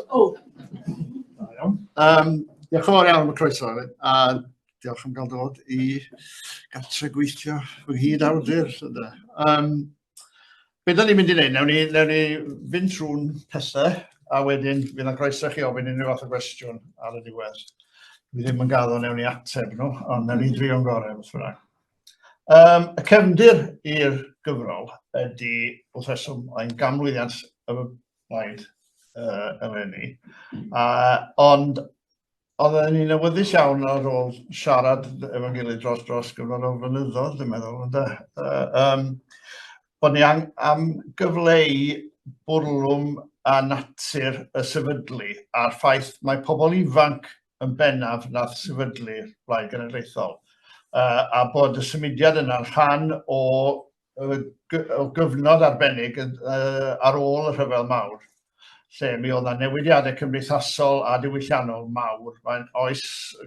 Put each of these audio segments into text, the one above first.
O! Da iawn. Um, diolch yn fawr iawn am y croeso, a diolch am gael dod i gartre gweithio fy nghyd awdur. Um, be da ni'n mynd i wneud? Newn ni, newn ni fynd trwy'n pethau, a wedyn fydd yna croeso chi ofyn unrhyw fath o gwestiwn ar y diwedd. Dwi ddim yn gaddo newn ni ateb nhw, ond newn ni drio'n gorau, beth bynnag. Um, y cefndir i'r gyfrol ydy, wrth reswm, mae'n ganmlwyddiant y blaid uh, eleni. Uh, ond oedden ni'n awyddus iawn ar ôl siarad efo'n gilydd dros dros gyfnod o flynyddoedd, dwi'n meddwl, ynde? Uh, um, bod ni am, am gyfleu bwrlwm a natur y sefydlu a'r ffaith mae pobl ifanc yn bennaf nath sefydlu'r Blaid Genedlaethol, uh, a bod y symudiad yna'n rhan o, o gyfnod arbennig uh, ar ôl y rhyfel mawr, lle mi oedd yna newidiadau cymdeithasol a diwylliannol mawr. Mae'n oes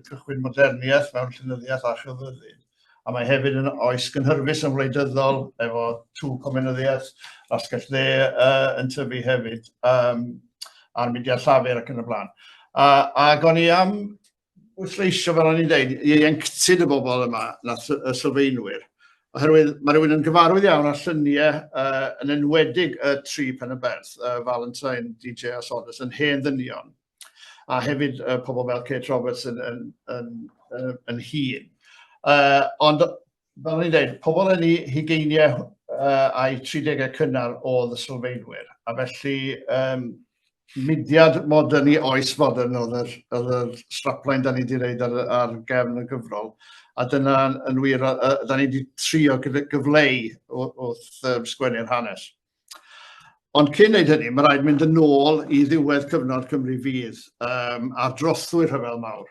cychwyn moderniaeth mewn llenyddiaeth a chelfyddyd a mae hefyd yn oes gynhyrfus yn wleidyddol efo twf comiwnyddiaeth, asgell dde uh, yn tyfu hefyd, um, a'r mudiad llafur ac yn y blaen. A, ac o'n i am bwysleisio, fel o'n i'n dweud, ieuenctid y bobl yma, nath y sylfaenwyr, oherwydd mae rhywun yn gyfarwydd iawn â lluniau uh, yn enwedig y tri pen y berth, uh, Valentine, DJ a Saunders, yn hen ddynion. a hefyd uh, pobl fel Kate Roberts yn, yn, yn, yn, yn hŷn. Uh, ond, fel o'n i'n dweud, pobl yn ei hugeiniau uh, a'i 30au cynnar oedd y sylfaenwyr, a felly um, mudiad modern i oes fodern oedd yr, oedd yr strapline da ni wedi reid ar, ar gefn y gyfrol. A dyna yn wir, uh, da ni wedi trio gyfleu wrth um, sgwennu'r hanes. Ond cyn wneud hynny, mae rhaid mynd yn ôl i ddiwedd cyfnod Cymru Fydd um, ar drothwy'r rhyfel mawr.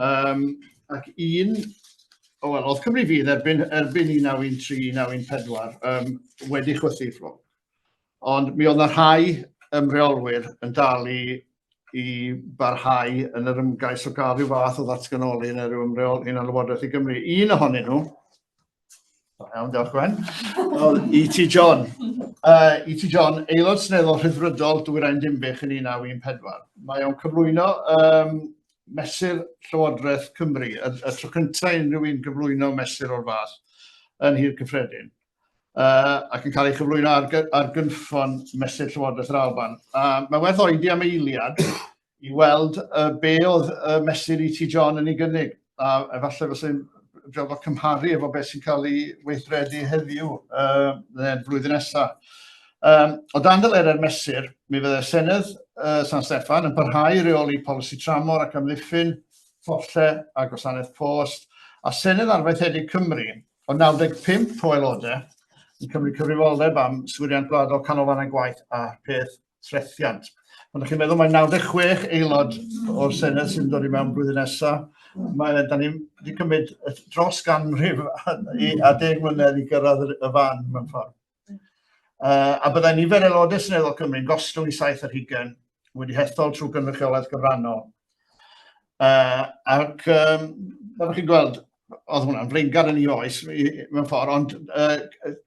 Um, ac un, o wel, oedd Cymru Fydd erbyn, erbyn 1913, 1914 um, wedi chwythu fflwc. Ond mi oedd yna rhai ymreolwyr yn dal i, i barhau yn yr ymgais o gael rhyw fath o ddatganoli neu rhyw ymreol hunanlywodraeth i Gymru. Un ohonyn nhw, Da iawn, diolch Gwen. Oedd E.T. John. Uh, E.T. John, aelod seneddol rhyddfrydol Dwyrain Dinbych yn 1914. Mae o'n cyflwyno um, mesur Llywodraeth Cymru, y, y tro cyntaf unrhyw un gyflwyno mesur o'r fath yn Nhŷ'r Cyffredin, uh, ac yn cael ei chyflwyno ar, ar gynffon mesur Llywodraeth yr Alban. Uh, mae werth oedi am eiliad i weld uh, be oedd uh, mesur E.T. John yn ei gynnig, a efallai fysa'n job o cymharu efo beth sy'n cael ei weithredu heddiw, uh, neu'r flwyddyn nesaf. Um, o dan delerau'r mesur, mi fydde Senedd uh, San Steffan yn parhau i reoli polisi tramor ac amddiffyn, tollau a gwasanaeth post, a Senedd arfaethedig Cymru o 95 o aelodau yn cymryd cyfrifoldeb am yswiriant gwladol canolfannau gwaith a peth trethiant. Ond chi'n meddwl mae 96 aelod o'r Senedd sy'n dod i mewn blwyddyn nesaf. Mae, da ni wedi cymryd dros ganrif a, a deg mlynedd i gyrraedd y fan mewn ffordd. Uh, a byddai nifer aelodau Seneddol Cymru'n gostwng i 7 ar hugain wedi hethol trwy gynrychiolaeth gyfrannol. Uh, ac um, fel chi'n gweld, oedd hwnna'n flaengar yn ei oes mewn ffordd, ond uh,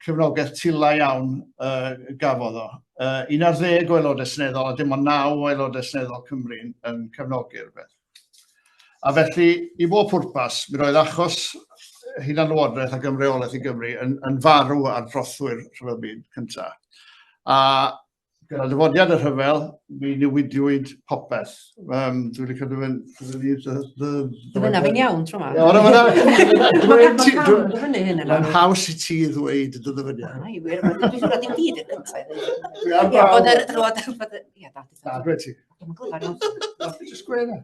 cefnogaeth tila iawn uh, gafodd o. Uh, 11 o aelodau seneddol a dim ond 9 o aelodau seneddol Cymru yn, yn cefnogi'r beth. A felly, i bob pwrpas, mi roedd achos hunanlywodraeth ac ymreolaeth i Gymru yn, yn farw ar drothwy'r rhyfel byd cyntaf. A gyda dyfodiad y rhyfel, mi newidiwyd popeth. Um, dwi wedi cadw fynd... Dyna fi'n iawn tro yma. Mae'n haws i ti ddweud dy ddyfyniad. Ai, wir, dwi'n siŵr ddim byd yn gyntaf. Ie, bod yr... Ie, da. Da, dweud ti. Dwi'n glyfar iawn. Just gweud e.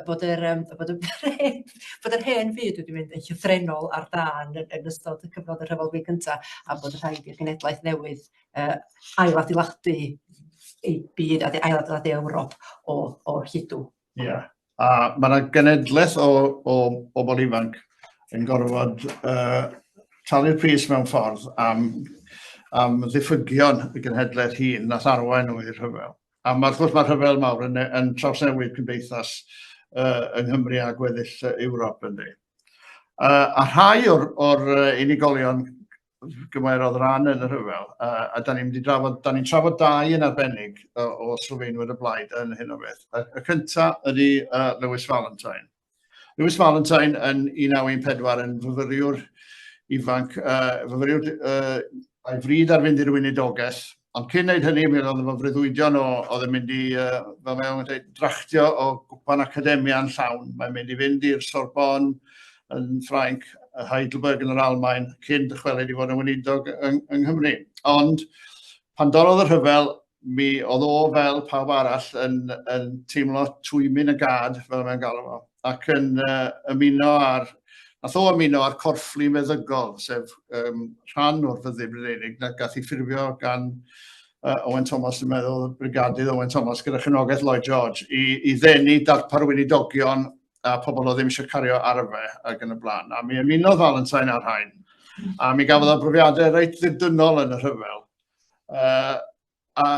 Bod yr, um, bod, y, bod yr hen fyd wedi mynd yn llythrennol ar dân yn, yn ystod y cyfnod y rhyfel byd cyntaf a bod rhaid i'r genedlaeth newydd uh, ailadeiladu ei byd a ailadeiladu Ewrop o, o lludw. Ie, yeah. a mae yna genedlaeth o, o bobl ifanc yn gorfod uh, talu'r pris mewn ffordd am, am ddiffygion y genhedlaeth hŷn nath arwain nhw i'r rhyfel. A mae, wrth gwrs mae'r rhyfel mawr yn, yn trawsnewid cymdeithas uh, yng Nghymru a gweddill Ewrop yndi. Uh, a rhai o'r, or unigolion gymerodd ran yn y rhyfel, a, a da ni'n mynd i drafod, da ni'n trafod dau yn arbennig o, o sylfaenwyr y blaid yn hyn o beth. Y, y cyntaf ydy Lewis Valentine. Lewis Valentine yn 1914 yn fyfyriwr ifanc, fyfyriwr a'i fryd ar fynd i'r weinidogaeth, ond cyn wneud hynny, mi oedd efo freuddwydion o, oedd yn mynd i, fel mae o'n dweud, drachtio o gwpan academia yn llawn. Mae'n mynd i fynd i'r Sorbonne yn Ffrainc, Heidelberg yn yr Almaen, cyn dychwelyd i fod yn weinidog yng, yng Nghymru. Ond pan dorrodd y rhyfel, mi oedd o fel pawb arall yn, yn teimlo twymyn y gad, fel mae'n galw fo, ac yn uh, ymuno ar, nath o ymuno ar corfflu meddygol, sef um, rhan o'r fyddin Brydeinig, na gath ei ffurfio gan uh, Owen Thomas, dwi'n meddwl, brigadydd Owen Thomas, gyda chefnogaeth Lloyd George, i, i ddenu darpar weinidogion a pobl oedd ddim eisiau cario arfe ac yn y blaen. A mi ymunodd Valentine ar rhain, a mi gafodd o brofiadau reit ddirdynol yn y rhyfel. Uh, a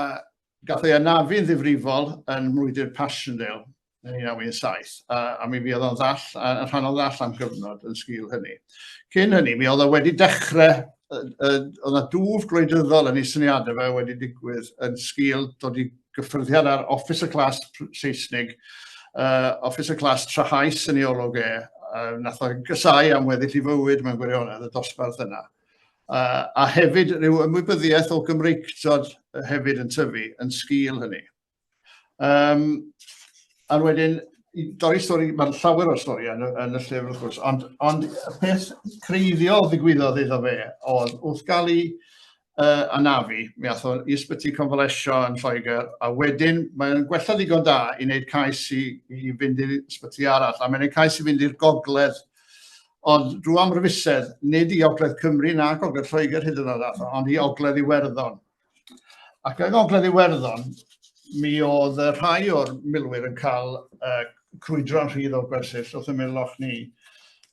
gath ei anafu'n ddifrifol yn mrwydr Passchendaele yn 1917, a, a mi fuodd o'n ddall, yn rhannol ddall am gyfnod yn sgil hynny. Cyn hynny, mi oedd o wedi dechrau, oedd yna dwf gwleidyddol yn ei syniadau fe wedi digwydd yn sgil dod i gyffyrddiad ar officer class Seisnig, uh, officer class trahaus yn ei olwg e, uh, nath o gysau am weddill i fywyd mewn gwirionedd y dosbarth yna. Uh, a hefyd rhyw ymwybyddiaeth o Gymreictod hefyd yn tyfu yn sgil hynny. Um, a wedyn, i dorri stori, mae'n llawer o stori yn, yn y llyfr wrth gwrs, ond, ond y peth creiddiol ddigwyddodd iddo fe oedd wrth gael ei uh, anafu, mi ath o i ysbyty convalesio yn Lloegr, a wedyn mae'n gwella ddigon da i wneud cais i, i fynd i'r ysbyty arall, a mae'n gwneud cais i fynd i'r gogledd. Ond drwy amrfusedd, nid i Ogledd Cymru na Gogledd Lloegr hyd yn oed ath o, ond i Ogledd Iwerddon. Ac yng Ngogledd Iwerddon, mi oedd rhai o'r milwyr yn cael uh, crwydro'n rhydd o'r gwersyll wrth ymyl Loch Ni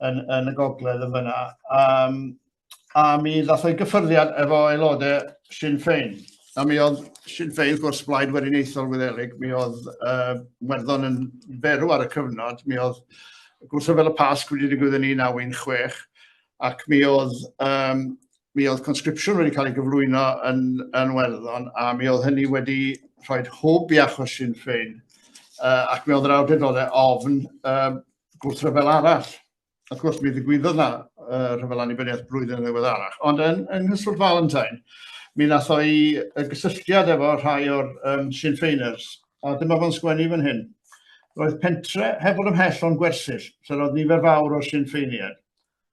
yn, yn y gogledd yn fyna. Um, a mi ddath o'i gyffyrddiad efo aelodau Sinn Féin. A mi oedd Sinn Féin, wrth gwrs, blaid weriniaethol Wyddelig, mi oedd uh, Werddon yn ferw ar y cyfnod, mi oedd gwrthryfel y Pasg wedi digwydd yn 1916, ac mi oedd, um, mi oedd conscription wedi cael ei gyflwyno yn, yn Werddon, a mi oedd hynny wedi rhoi hwb i achos Sinn Féin, uh, ac mi oedd yr awdurdodau ofn uh, gwrthryfel arall. Wrth gwrs, mi ddigwyddodd na uh, rhyfel annibyniaeth blwyddyn yn ddiweddarach. Ond yn, yng nghyswllt Valentine, mi nath o i gysylltiad efo rhai o'r um, Sinn Féiners, a dyma fo'n sgwennu fan hyn. Roedd pentre heb fod ymhell o'n gwersyll, lle roedd nifer fawr o'r Sinn Féiniaid.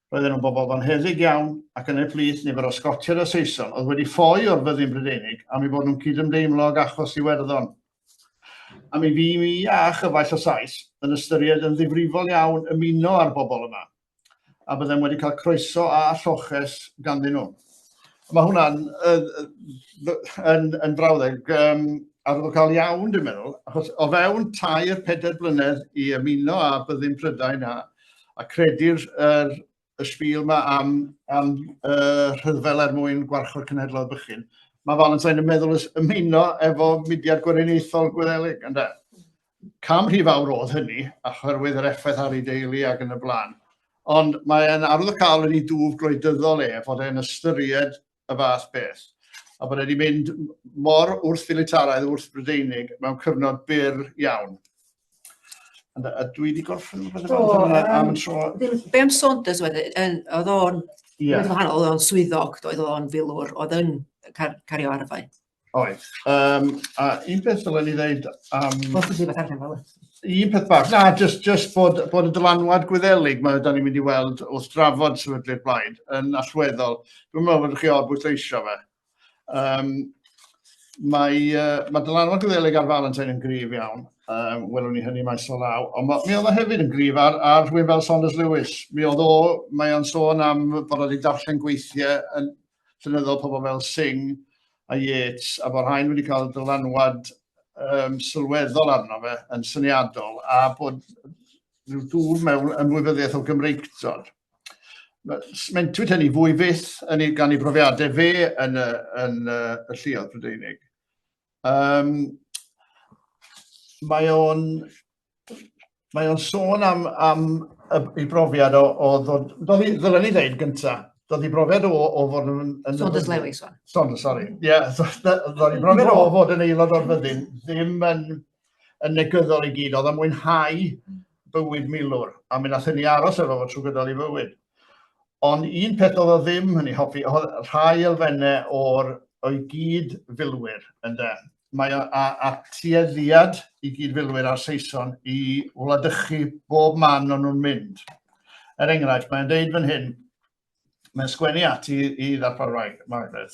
Roedden nhw'n bobl fonheddig iawn, ac yn eu plith nifer o Sgotiaid a Saeson oedd wedi ffoi o'r fyddin Brydeinig am eu bod nhw'n cydymdeimlo ag achos Iwerddon. A mi fu mi a chyfaill o Sais yn ystyried yn ddifrifol iawn ymuno â'r bobl yma, a byddem wedi cael croeso a lloches ganddyn nhw. Mae hwnna'n yn, yn, yn frawddeg um, arwyddocaol iawn, dwi'n meddwl, achos o fewn tair, pedair blynedd i ymuno â byddin Prydain a a credu'r er, y sbîl yma am, am uh, rhyfel er mwyn gwarchod cenhedloedd bychin, mae Valentine yn meddwl ymuno efo mudiad gweriniaethol Gwyddelig, ynde? Cam rhy fawr oedd hynny, oherwydd yr effaith ar ei deulu ac yn y blaen. Ond mae'n arwyddocaol yn ei dwf gwleidyddol e, fod e'n ystyried y fath beth. A bod e wedi mynd mor wrth-filitaraidd, wrth-Brydeinig mewn cyfnod byr iawn. A, a dwi wedi gorffen rhywbeth Do, am y tro. Be am Saunders wedyn, oedd o'n yeah. wahanol, oedd o'n swyddog, oedd o'n filwr, oedd yn car cario arfau. Oedd. Um, a un peth dylen ni ddeud am... Um, un peth bach, na, just, just bod, bod y dylanwad Gwyddelig mae da ni'n mynd i weld wrth drafod sefydlu'r blaid yn allweddol. Dwi'n meddwl bod chi o'r bwysleisio fe. Um, mae, uh, mae dylanwad Gwyddelig ar Valentine yn gryf iawn. Um, welwn ni hynny maes o law. Ond ma, mi oedd o hefyd yn gryf ar, ar rhywun fel Saunders Lewis. Mi oedd o, mae o'n sôn am bod o wedi darllen gweithiau yn, llenyddol pobl fel Singh a Yeats, a bod rhain wedi cael dylanwad um, sylweddol arno fe yn syniadol, a bod rhyw dŵr mewn ymwybyddiaeth o Gymreictod. Smentwyd hynny fwy fyth yn ei, gan ei brofiadau fe yn y, yn y, y lluoedd Prydeinig. Um, mae o'n mae o'n sôn am, am y, ei brofiad o, o ddod... Ddylen ni ddeud gyntaf, Doedd ei brofiad o, o fod yn... yn Saunders Lewis, wan. Saunders, sorry. Ie, yeah, so, doedd ei brofiad o fod yn aelod o'r fyddin ddim yn, yn negyddol i gyd. Oedd o'n mwynhau bywyd milwr, a mi nath hynny aros efo fo trwy gydol ei fywyd. Ond un peth oedd o ddim yn ei hoffi, oedd rhai elfennau o'r o'i gyd filwyr, ynde. Mae o, a, a tueddiad i gyd-filwyr a'r Saeson i wladychu bob man o'n nhw'n mynd. Er enghraifft, mae'n deud fan hyn, mae'n sgwennu at i, i ddarpar wraig, Margaret.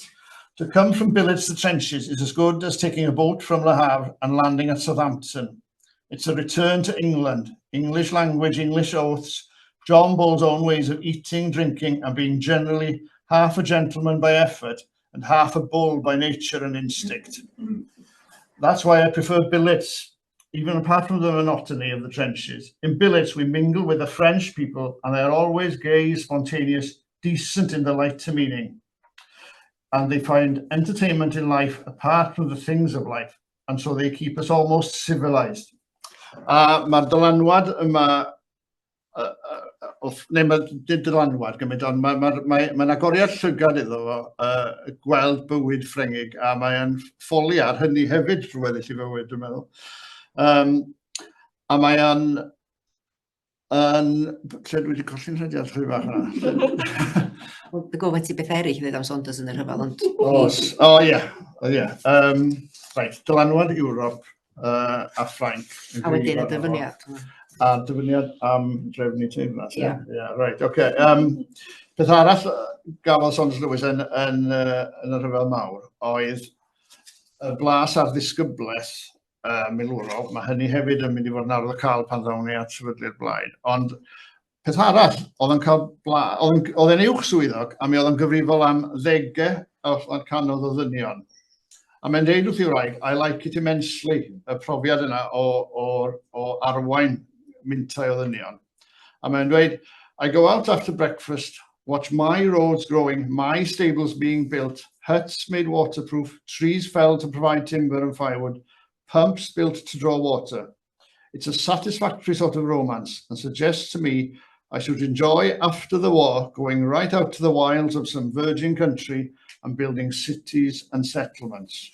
To come from billets to trenches is as good as taking a boat from Le Havre and landing at Southampton. It's a return to England, English language, English oaths, John Bull's own ways of eating, drinking and being generally half a gentleman by effort and half a bull by nature and instinct. That's why I prefer billets, even apart from the monotony of the trenches. In billets, we mingle with the French people and they are always gay, spontaneous, decent in the lighter meaning. And they find entertainment in life apart from the things of life, and so they keep us almost civilized. A mae'r dylanwad yma uh, neu mae dim dylanwad gymaint, ond mae'n ma, ma, ma, ma agoriad llygad iddo fo uh, gweld bywyd Ffrengig, a mae'n ffoli ar hynny hefyd drwy weddill i fywyd, dwi'n meddwl. Um, a mae'n... Yn, lle dwi wedi colli'n rhediad rhy bach yna. Wel, dy gofyn ti beth eraill i ddweud am Saunders yn y rhyfel, ond... Os, o oh, ie, o ie. Um, right, dylanwad Ewrop uh, a Ffrainc. A wedyn y dyfyniad. A dyfyniad am drefnu teyrnas. Ie, yeah. yeah, right, oce. Okay. Um, peth arall gafodd Saunders Lewis yn, yn, uh, yn y rhyfel mawr oedd y blas ar ddisgyblaeth uh, milwrol. Mae hynny hefyd yn mynd i fod yn arwyddocaol pan ddawn ni at sefydlu'r blaid. Ond Peth arall, oedd o'n cael bla... Oedd e'n uwch swyddog a mi oedd o'n gyfrifol am ddegau o canodd o ddynion. A mae'n deud wrth ei wraig, I like it immensely, y profiad yna o, o, o arwain mintai o ddynion. A mae'n dweud, I go out after breakfast, watch my roads growing, my stables being built, huts made waterproof, trees felled to provide timber and firewood, pumps built to draw water. It's a satisfactory sort of romance and suggests to me I should enjoy after the war going right out to the wilds of some virgin country and building cities and settlements.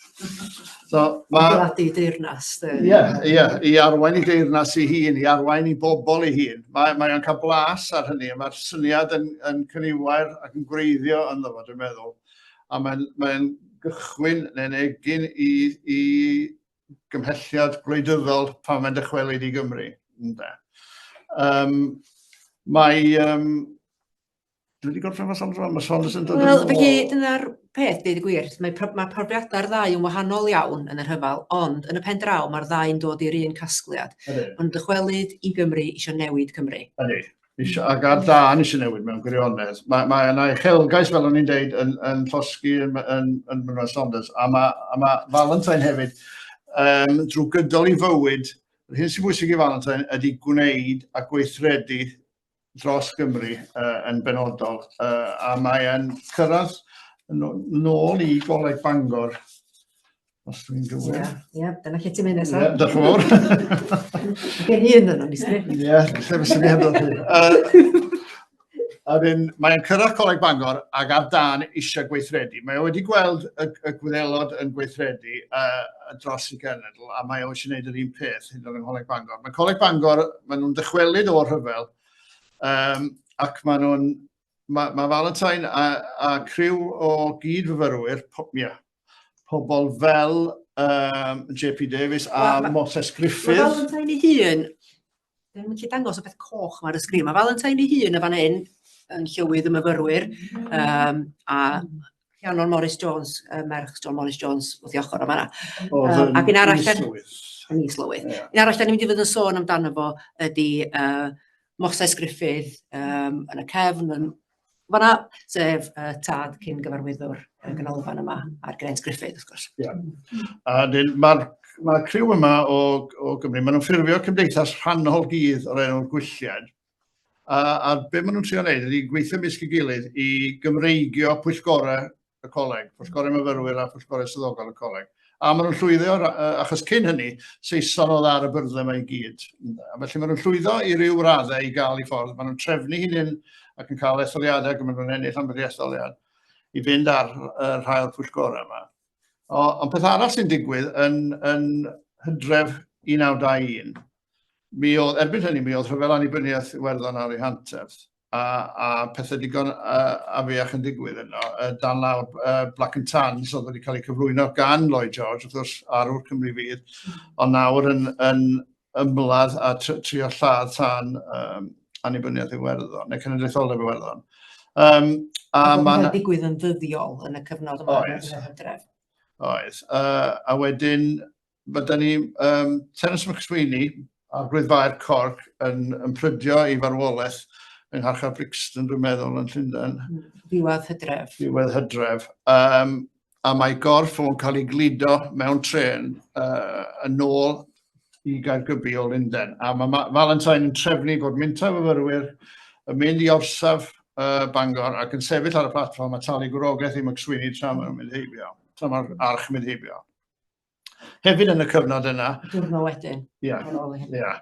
So, ma... Adeiladu deyrnas. Ie, ie, i arwain i deyrnas ei hun, i arwain i bobl ei hun. Mae, mae o'n cael blas ar hynny, mae'r syniad yn, yn cyniwair ac yn gwreiddio ynddo fo, dwi'n meddwl. A mae'n mae gychwyn neu'n egin i, i gymhelliad gwleidyddol pan mae'n dychwelyd i Gymru. Ynde. Um, mae... Um, dwi wedi gorffen fo Sandra, mae Saunders yn dod Wel, felly dyna'r peth, dweud y gwir. Mae, mae profiadau'r ddau yn wahanol iawn yn y rhyfel, ond yn y pen draw mae'r ddau'n dod i'r un casgliad. Ond dychwelyd i Gymru eisiau newid Cymru. Ydy. Isio, ac ar dân eisiau newid mewn gwirionedd. Mae, mae yna uchelgais, fel o'n i'n deud, yn, yn llosgi yn, yn, yn Mynwent Saunders, a mae, a mae Valentine hefyd, um, drwy gydol ei fywyd, yr hyn sy'n bwysig i Valentine ydy gwneud a gweithredu dros Gymru uh, yn benodol, uh, a mae'n cyrraedd nôl i Goleg Bangor Os dwi'n gywir. Ie, yeah, dyna lle ti'n mynd nesaf. Ie, diolch yn fawr. Gen i un yno, nes i. Ie, lle fyswn i heb ddod chi. A dyn, mae'n cyrraedd Coleg Bangor ac ar dan eisiau gweithredu. Mae o wedi gweld y, y Gwyddelod yn gweithredu uh, dros y genedl a mae o eisiau gwneud yr un peth hyd yn oed yng Ngholeg Bangor. Mae Coleg Bangor, maen nhw'n dychwelyd o'r rhyfel um, ac maen nhw'n mae, mae Valentine a, a criw o gyd-fyfyrwyr, po, yeah, pobl fel um, JP Davies a ma, Moses Griffith. Mae Valentine ei hun, ddim yn gallu dangos y peth coch mae'r ysgrif, mae Valentine ei hun y fan hyn yn llywydd y myfyrwyr, um, a Rhiannon Morris Jones, uh, merch John Morris Jones, wrth i ochr o fanna. Um, ac un arall... Yn is-lywydd. Yeah. Un arall, da ni'n mynd i fod yn sôn amdano fo ydy uh, Moses Griffith um, yn y cefn, yn fanna, sef uh, tad cyn gyfarwyddwr y ganolfan yma, a'r Grant Griffith, wrth gwrs. Yeah. A mae'r ma criw yma o, o Gymru, maen nhw'n ffurfio cymdeithas rhannol gudd o'r enw'r Gwylliaid. A, a be maen nhw'n trio wneud ydy gweithio mysg ei gilydd i Gymreigio pwyllgorau y coleg, pwyllgorau myfyrwyr a pwyllgorau swyddogol y coleg. A maen nhw'n llwyddo, achos cyn hynny, Saeson oedd ar y byrddau yma i gyd. A felly maen nhw'n llwyddo i ryw raddau i gael eu ffordd. Maen nhw'n trefnu hunain ac yn cael etholiadau ac maen nhw'n ennill ambell i etholiad i fynd ar rhai o'r pwyllgorau yma. O, ond peth arall sy'n digwydd yn, yn hydref 1921, mi oedd, erbyn hynny, mi oedd rhyfel annibyniaeth Iwerddon ar ei hanterth a, a pethau digon uh, afiach yn digwydd yno, uh, dan lawr uh, Black and Tans oedd wedi cael eu cyflwyno gan Lloyd George, wrth gwrs, arwr Cymru Fydd, ond nawr yn, yn ymladd a trio lladd tân um, annibyniaeth Iwerddon, neu cenedlaetholdeb Iwerddon. Um, a mae'n digwydd yn ddyddiol yn y cyfnod yma yn y hydref. Oes. Uh, a wedyn, mae da ni um, Terence McSweeney, arglwydd Faer Cork, yn, yn prydio i farwolaeth yng Ngharchar Brixton, dwi'n meddwl, yn Llundain. Diwedd hydref. Diwedd hydref. Um, a mae gorff o'n cael ei gludo mewn trên uh, yn ôl i Gaergybi o Lundain. A mae Valentine yn trefnu bod mintai myfyrwyr yn mynd i orsaf uh, Bangor ac yn sefyll ar y platfform a talu gwrogaeth i McSweeney tra maen nhw'n mynd heibio, tra mae'r arch yn mynd heibio. Hefyd yn y cyfnod yna... Diwrnod wedyn. Ie. Yeah,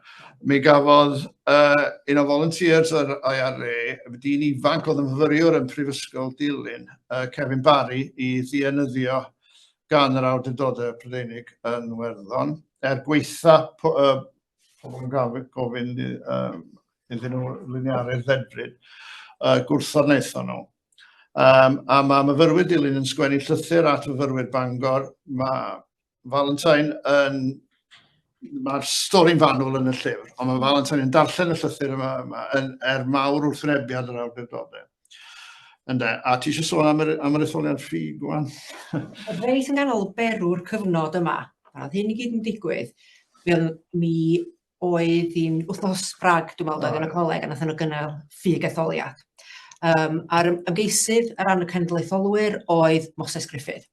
Mi gafodd uh, un o volunteers yr IRA, dyn ifanc oedd yn fyfyriwr yn Prifysgol Dulyn, uh, Kevin Barry, i ddienyddio gan yr awdurdodau Prydeinig yn Werddon, er gweitha po, uh, pobl yn gofyn uh, iddyn nhw liniaru'r ddedfryd, uh, gwrthod wnaethon nhw. Um, a mae myfyrwyr Dulyn yn sgwennu llythyr at fyfyrwyr Bangor. Mae Valentine yn... Mae'r stori'n fanwl yn y llyfr, ond mae Valentine yn darllen y llythyr yma, yma yn, er mawr wrthwynebiad yr awdurdodau. Ynde, a ti eisiau sôn am yr, am yr etholiad ffug, wan? Reit yn ganol berw'r cyfnod yma, pan oedd hyn i gyd yn digwydd, mi oedd hi'n wythnos Brag, dwi'n meddwl, oedd yn y coleg, a nath nhw gynnal ffug etholiad. Um, a'r ymgeisydd ar ran y cenedlaetholwyr oedd Moses Griffith.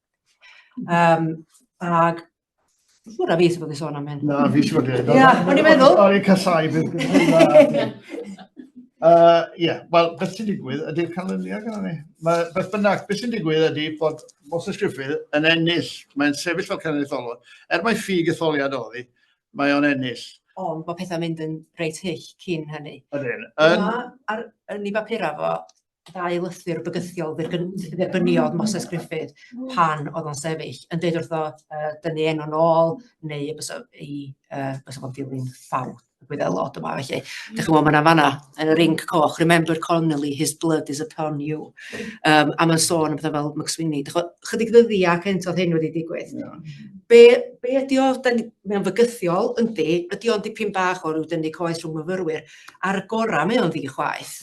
Um, ag Siŵr a fi sydd wedi sôn am hyn. Na, fi sydd wedi. Ia, o'n i'n meddwl. O'n i'n casau beth. Ie, wel, beth sy'n digwydd ydy'r canlyniad gyda ni. Mae, beth bynnag, beth sy'n digwydd ydy bod Moses Griffith yn ennill, mae'n sefyll fel cenedlaetholwr. Er mai ffug etholiad oedd hi, mae o'n ennill. Ond mae pethau'n mynd yn reit hyll cyn hynny. Ydyn. Yn... Yma, ar, yn ei bapurau fo, ddau lythyr bygythiol dderbyniodd Moses Griffith pan oedd o'n sefyll, yn dweud wrtho uh, dynnu enw nôl, neu bysa, i, uh, bysa fo'n dilyn ffawd y Gwyddelod yma. Felly, dych chi'n gwybod, mae'n fanna, yn yr inc coch, remember Connolly, his blood is upon you. Um, a mae'n sôn am pethau fel McSweeney. Dych chi'n chydig ddyddiau cynt oedd hyn wedi digwydd. Yeah. Be, be ydy o, mae'n fygythiol, yndi, ydy o'n dipyn bach o ryw dynnu coes rhwng myfyrwyr. Ar y gorau mae o'n ddi-chwaith.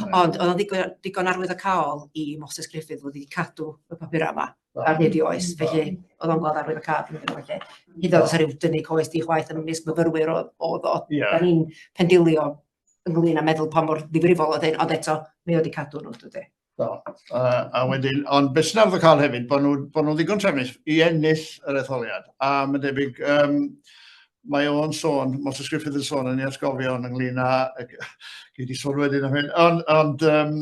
Ond oedd o'n ddigon, digon arwyddocaol i Moses Griffith fod wedi cadw y papurau yma ar hyd i oes. Felly, oedd o'n gweld arwyddocâd yn ydyn felly. Hyd yn oed os rhyw dynnu coes di-chwaith ymysg myfyrwyr oedd o. Yeah. Da ni'n pendilio ynglyn â meddwl pa mor ddifrifol oedd hyn, ond eto, mae o wedi cadw nhw, dydy. Do. Uh, a wedyn, ond beth sy'n arwyddocaol hefyd, bod nhw, bod nhw'n ddigon trefnus i ennill yr etholiad. A mae'n debyg, um, mae o'n sôn, Moses Griffith yn sôn yn ei atgofion ynglyn â, gei di sôn wedyn am hyn, ond, ond um,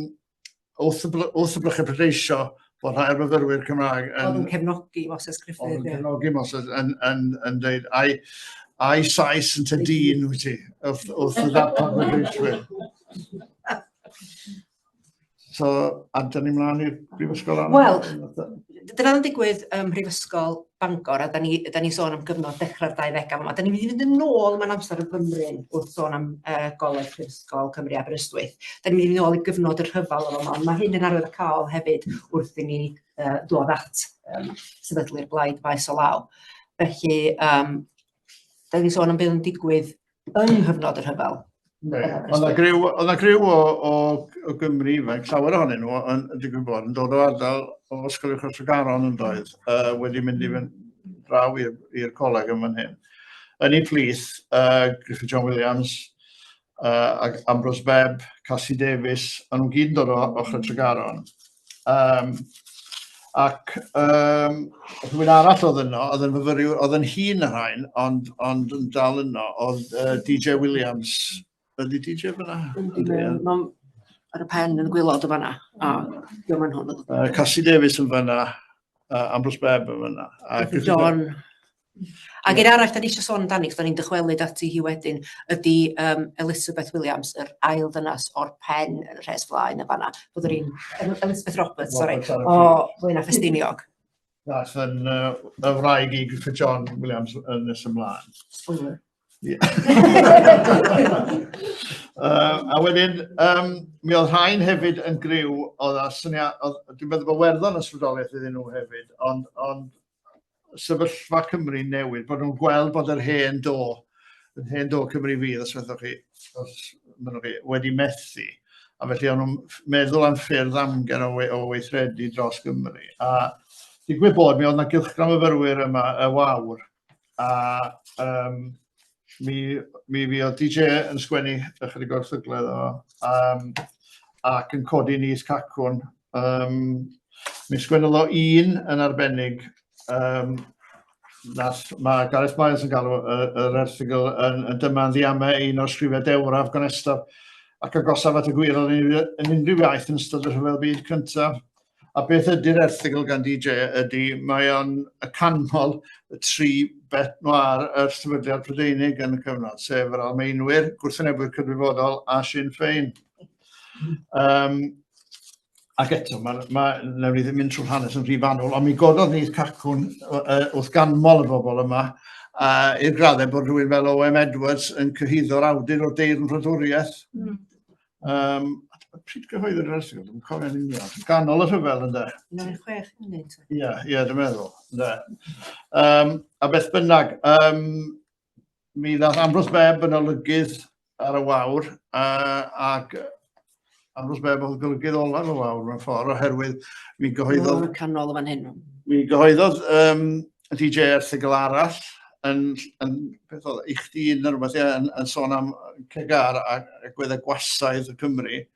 wrth, y, wrth y blychau pleidleisio bod rhai o'r myfyrwyr Cymraeg yn... Oedd yn cefnogi Moses Griffith. Oedd yn cefnogi Moses yn, yn, yn dweud, ai, ai Sais yn te dyn wyt ti, wrth, wrth y ddarpar pleidleiswyr. So, a dyn ni mlaen i'r brifysgol arall? Wel, dyna yn digwydd ym Mhrifysgol Bangor, a da ni, da ni sôn am gyfnod dechrau'r 20au yma. Da ni'n mynd i fynd yn ôl mewn amser y Gymru wrth sôn am uh, Goleg Prifysgol Cymru Aberystwyth. Da ni'n mynd i fynd yn ôl i gyfnod y rhyfel yma, ond mae hyn yn arwyddocaol hefyd wrth i ni uh, ddod at um, sefydlu'r blaid maes o law. Felly, um, da ni'n sôn am beth yn digwydd yng nghyfnod y rhyfel. Oedd 'na griw, oedd 'na griw o, o, o Gymru ifanc, llawer ohonyn nhw, yn, yn digwydd bod, yn dod o ardal o Ysgol Uwchradd Tregaron yn doedd, uh, wedi mynd i fynd draw i'r coleg yn fan hyn. Yn ei plith, uh, Griffith John Williams, uh, ac Ambrose Bebb, Cassie Davies, o'n nhw'n gyd yn dod o ochr Tregaron. Um, ac um, rhywun arall oedd yno, oedd yn fyfyriwr, oedd yn hŷn y rhain, ond, ond yn dal yno, oedd uh, DJ Williams. Ydy DJ fyna? Ydy, mae'n ar y pen yn y gwylod o fanna. A diolch yn hwn. Uh, Cassie Davies yn fanna. Ambrose Bebb yn fyna. A John. Ac un arall da ni eisiau sôn amdani, chos da ni'n dychwelyd ati hi wedyn, ydy um, Elizabeth Williams, yr ail ddynas o'r pen yn y rhes flaen yn fanna. Bod yr un, Elizabeth Roberts, sorry, o Flaenau Ffestiniog. Nath yn y wraig i Griffith John Williams yn nes ymlaen. Spoiler. Yeah. A wedyn, mi oedd rhain hefyd yn griw, oedd â syniad, oedd, dwi'n meddwl bod Werddon yn ysbrydoliaeth iddyn nhw hefyd, ond, ond sefyllfa Cymru newid, bod nhw'n gweld bod yr hen do, yr hen do Cymru fydd, os fethwch chi, os mynnwch chi, wedi methu. A felly o'n nhw'n meddwl am ffyrdd amgen o, o weithredu dros Gymru. A digwydd bod, mi oedd yna gylchgrawn myfyrwyr yma, y Wawr, a um, mi, mi fuodd DJ yn sgwennu ychydig o'r erthyglau iddo fo, ac yn codi Nyth Cacwn. Mi sgwennodd o un yn arbennig, nath, mae Gareth Miles yn galw yr erthygl yn, yn dyma'n ddiamau un o'r sgrifau dewraf gonestaf ac agosaf at y gwir oedd yn unrhyw iaith yn ystod y Rhyfel Byd Cyntaf. A beth ydy'r erthygl gan DJ ydy, mae o'n y canmol y tri bet noir yr sefydliad Prydeinig yn y cyfnod, sef yr Almaenwyr, gwrthwynebwyr cydwybodol a Sinn Féin. Ac eto, ma, ma, newn ni ddim mynd trwy'r hanes yn rhy fanwl, ond mi gododd Nyth Cacwn wrth ganmol y bobl yma, i'r graddau bod rhywun fel O.M. Edwards yn cyhuddo'r awdur o deyrnfradwriaeth. Pryd gyhoeddir yr erthygl? Dwi'n cofio'n union. Ganol y rhyfel, ynde? 96, yn neud. Ie, ie, dwi'n meddwl. Ynde. A beth bynnag, mi ddath Ambrose Bebb yn olygydd ar y Wawr, ac Ambrose Bebb oedd golygydd olaf y Wawr mewn ffordd, oherwydd mi gyhoeddodd... O'r canol o fan hyn. Mi gyhoeddodd DJ erthygl arall yn, yn beth oedd, i chdi neu rhywbeth, ie, yn, yn sôn am Cegar a agweddau gwasaidd y Cymru.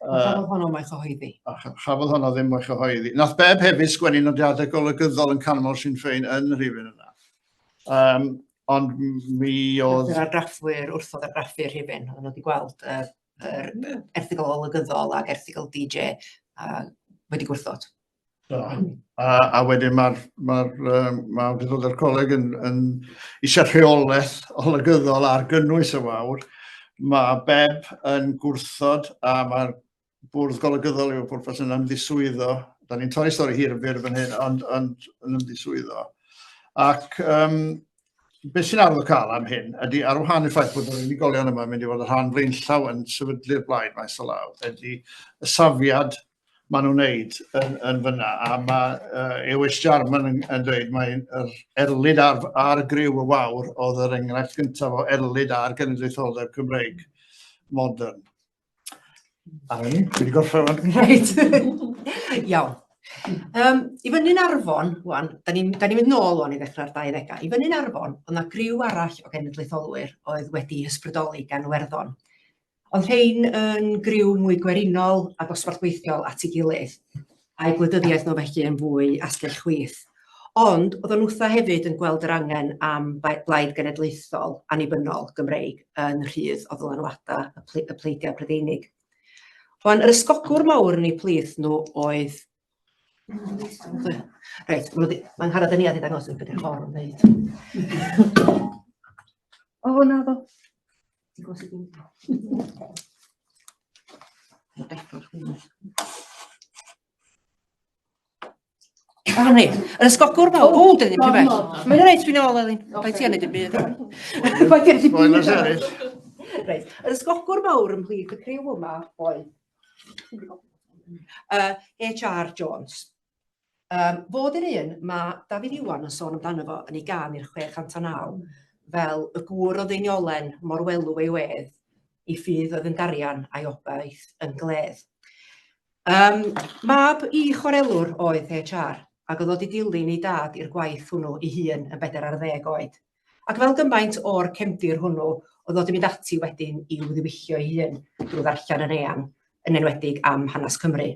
Chafodd honno mo'i chyhoeddi. A chafodd honno ddim mo'i chyhoeddi. Nath Beb hefyd sgwennu nodiadau golygyddol yn canmol Sinn Féin yn y rhifyn yna. Ond mi oedd... Yr argraffwyr wrthodd argraffu'r rhifyn, oedden nhw wedi gweld yr erthygl olygyddol ac erthygl DJ a wedi gwrthod. Do. A wedyn mae'r ma um, ma awdurdodau'r coleg yn, yn eisiau rheolaeth olygyddol ar gynnwys y Wawr. Mae Beb yn gwrthod a mae'r bwrdd golygyddol i'w pwrpas yn ymddiswyddo. Da ni'n torri stori hir yn fyr fan hyn, ond, ond yn ymddiswyddo. Ac beth sy'n arwyddocaol am hyn ydy, ar wahân i'r ffaith bod yr unigolion yma yn mynd i fod yn rhan flaenllaw yn sefydlu'r blaid maes o law, ydy y safiad maen nhw'n wneud yn, yn fyna. A mae Ewis Jarman yn, yn dweud mae yr erlid ar, ar griw y Wawr oedd yr enghraifft gyntaf o erlid ar genedlaetholdeb Cymreig modern. A ni, dwi wedi gorffen wan. Reit. Iawn. I fyny'n Arfon, wan, da ni'n ni mynd nôl wan i ddechrau'r 20au. I fyny'n Arfon, oedd yna griw arall o genedlaetholwyr oedd wedi hysbrydoli gan Werddon. Oedd rhein yn griw mwy gwerinol a dosbarth gweithiol at ei gilydd, a'u gwleidyddiaeth nhw felly yn fwy asgell chwith. Ond oedden nhwtha hefyd yn gweld yr angen am blaid genedlaethol annibynnol Gymreig yn rhydd o ddylanwadau y, y pleidiau Prydeinig. Wan, yr ysgogwr mawr yn eu plith nhw oedd... Reit, mae'n ngharad yn i a dangos yn beth yw'r ffordd yn dweud. O, na ddo. Ti'n gwybod sut dwi'n... A ni, yr ysgogwr mawr. O, dyn ni'n rhy bell. Mae'n reit, dwi'n ôl, Elin. Bai ti yn neud dim byd. Bai ti yn neud dim byd. Spoilers eraill. Reit, yr ysgogwr mawr ymhlith y criw yma oedd HR Jones. Fod yr un mae Dafydd Iwan yn sôn amdano fo yn ei gân i'r 609 fel y gŵr o Ddeiniolen mor welw ei wedd, ei ffydd oedd yn darian a'i obaith yn gledd. Mab i chwarelwr oedd HR, ac oedd o 'di dilyn ei dad i'r gwaith hwnnw ei hun yn bedair ar ddeg oed. Ac fel gymaint o'r cefndir hwnnw, oedd o 'di mynd ati wedyn i'w ddiwyllio ei hun drwy ddarllen yn eang, yn enwedig am hanes Cymru.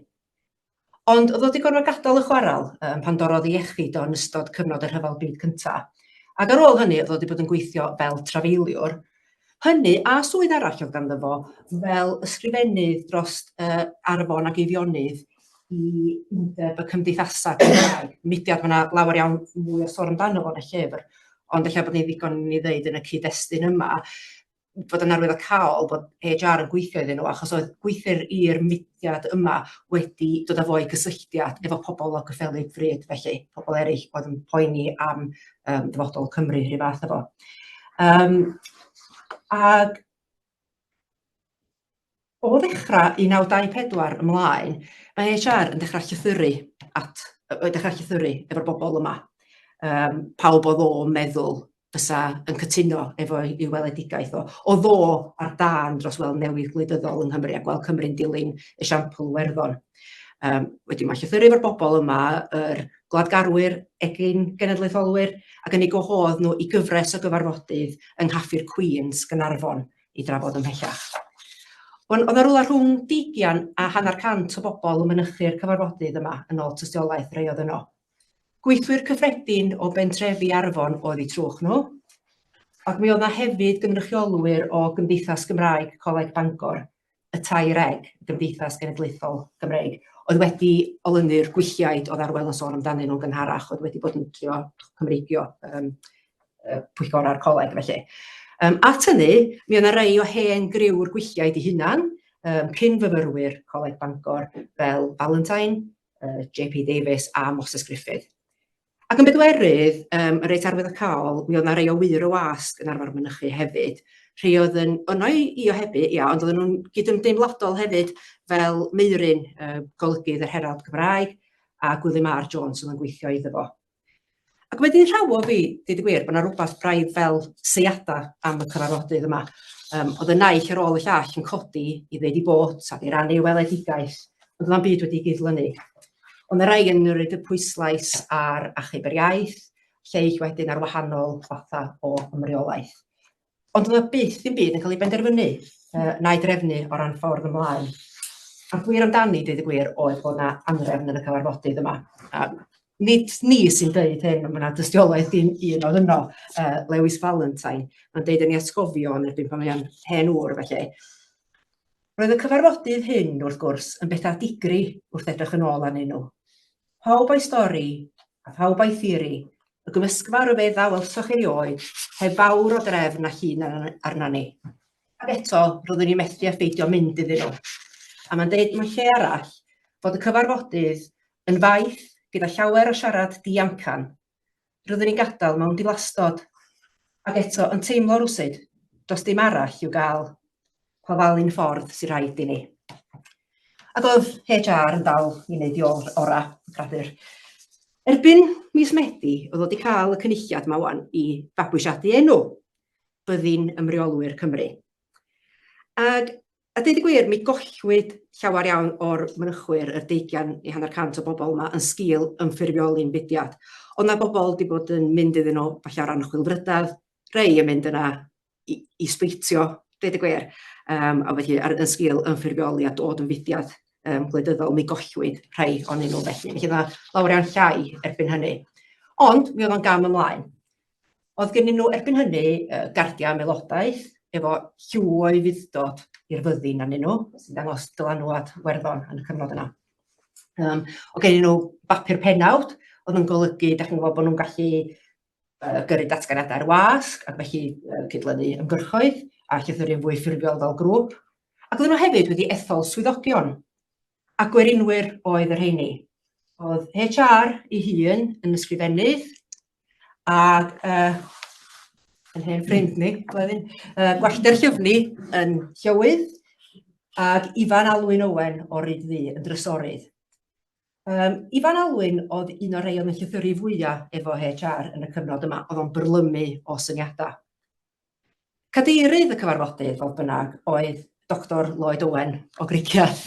Ond oedd o wedi gorfod gadael y chwarel um, pan dorrodd ei iechyd o yn ystod cyfnod y Rhyfel Byd Cyntaf. Ac ar ôl hynny, oedd o wedi bod yn gweithio fel trafeiliwr. Hynny a swydd arall oedd ganddo fo fel ysgrifennydd dros uh, Arfon ac Eifionydd i Undeb y Cymdeithasau Cymraeg, mudiad mae yna lawer iawn mwy o sôn amdano fo yn y llyfr, ond ella bod ni'n ddigon i ni ddeud yn y cyd-destun yma fod yn arwyddocaol bod HR yn gweithio iddyn nhw, achos oedd gweithwyr i'r mudiad yma wedi dod â fo i gysylltiad efo pobl o gyffelyb fryd, felly pobl eraill oedd yn poeni am dyfodol Cymru, rhyw fath o fo. Ag o ddechrau 1924 ymlaen, mae HR yn dechrau llythyru at, dechrau llythyru efo'r bobl yma. Pawb oedd o'n meddwl fysa yn cytuno efo ei weledigaeth o. Oedd o ar dân dros weld newid gwleidyddol yng Nghymru a gweld Cymru'n dilyn esiampl Iwerddon. Wedyn mae llythyru efo'r bobl yma, yr gwladgarwyr, egin genedlaetholwyr, ac yn eu gwahodd nhw i gyfres o gyfarfodydd yng Nghaffi'r Queens, Gaernarfon, i drafod ymhellach. Ond oedd 'na rywle rhwng deugian a hanner cant o bobl yn mynychu'r cyfarfodydd yma, yn ôl tystiolaeth rhai oedd yno. Gweithwyr cyffredin o bentrefi Arfon oedd eu trwch nhw, ac mi oedd 'na hefyd gynrychiolwyr o Gymdeithas Gymraeg Coleg Bangor, y Tair Eg, y Gymdeithas Genedlaethol Gymreig, oedd wedi olynu'r gwylliaid oedd Arwel yn sôn amdanyn nhw'n gynharach, oedd wedi bod yn trio Cymreigio pwyllgorau'r coleg felly. At hynny, mi oedd 'na rei o hen griw'r gwylliaid eu hunan, cyn-fyfyrwyr Coleg Bangor fel Valentine, JP Davies a Moses Griffith. Ac yn bedwerydd, yn reit arwyddocaol, mi oedd 'na rei o wŷr y wasg yn arfer mynychu hefyd. Rhei oedd yn yno i ohebu, ia, ond oedden nhw'n gydymdeimladol hefyd, fel Meuryn, golygydd yr Herald Cymraeg, a Gwilym R Jones oedd yn gweithio iddo fo. Ac mae 'di rhawo fi, deud y gwir, bod 'na rywbeth braidd fel seiadau am y cyfarfodydd yma. Oedd y naill ar ôl y llall yn codi i ddeud i bot ac i rannu weledigaeth, ond oedd na'm byd wedi gydlynu. Oedd 'na rai yn rhoid y pwyslais ar achub yr iaith, lleill wedyn ar wahanol fathau o ymreolaeth. Ond oedd 'na byth ddim byd yn cael ei benderfynu na'i drefnu o ran ffordd ymlaen. A'r gwir amdani, deud y gwir, oedd bod 'na anhrefn yn y cyfarfodydd yma. A nid ni sy'n deud hyn, ond mae 'na dystiolaeth un un oedd yno, Lewis Valentine, mae'n deud yn ei atgofion erbyn pan mae o'n hen ŵr felly. Roedd y cyfarfodydd hyn, wrth gwrs, yn bethau digri wrth edrych yn ôl arnyn nhw. Pawb a'i stori, a phawb a'i theori, y gymysgfa ryfedda welsoch erioed, heb fawr o drefn a llun arna ni. Ac eto, roeddwn i'n methu â pheidio mynd iddyn nhw. A mae'n deud mewn lle arall fod y cyfarfodydd yn faith gyda llawer o siarad diamcan. Roeddwn i'n gadael mewn diflastod, ac eto yn teimlo rywsut, does dim arall i'w gael. Chwafalu'n ffordd sy'n rhaid i ni. Ac oedd HR yn dal i wneud i orau, gradur. Erbyn mis Medi, oedd wedi cael y cynulliad yma wan i fabwysiadu enw Byddin Ymreolwyr Cymru. Ac a dweud y gwir, mi gollwyd llawer iawn o'r mynychwyr, yr deugian i hanner cant o bobl yma, yn sgil ymffurfioli'n fudiad. Oedd 'na bobl wedi bod yn mynd iddyn nhw, falle o ran chwilfrydedd, rhai yn mynd yna i sbeitio, dweud y gwir. A felly ar, yn sgil ymffurfioli a dod yn fudiad gwleidyddol, mi gollwyd rhai ohonyn nhw felly. Felly yna lawer iawn llai erbyn hynny. Ond mi oedd o'n gam ymlaen. Oedd gennyn nhw erbyn hynny gardiau am aelodaeth efo lliw o'i fuddod i'r fyddin arnyn nhw, sy'n dangos dylanwad Werddon yn y cyfnod yna. Oedd gennyn nhw bapur pennawd, oedd yn golygu, da chi'n gwybod, bod nhw'n gallu gyrru datganiadau ar wasg, ac felly cydlynu ymgyrchoedd a llythyru'n fwy ffurfiol fel grŵp. Ac oedden nhw hefyd wedi ethol swyddogion, a gwerinwyr oedd y rheini. Oedd HR ei hun yn ysgrifennydd, ac yn hen ffrind ni, blwyddyn, Gwallter Llyfni yn llywydd, ac Ifan Alwyn Owen o Ryd Ddu yn drysorydd. Ifan Alwyn oedd un o'r rhai oedd yn llythyru fwyaf efo HR yn y cyfnod yma, oedd o'n byrlymu o syniadau. Cadeirydd y cyfarfodydd, fodd bynnag, oedd Doctor Lloyd Owen o Gricieth.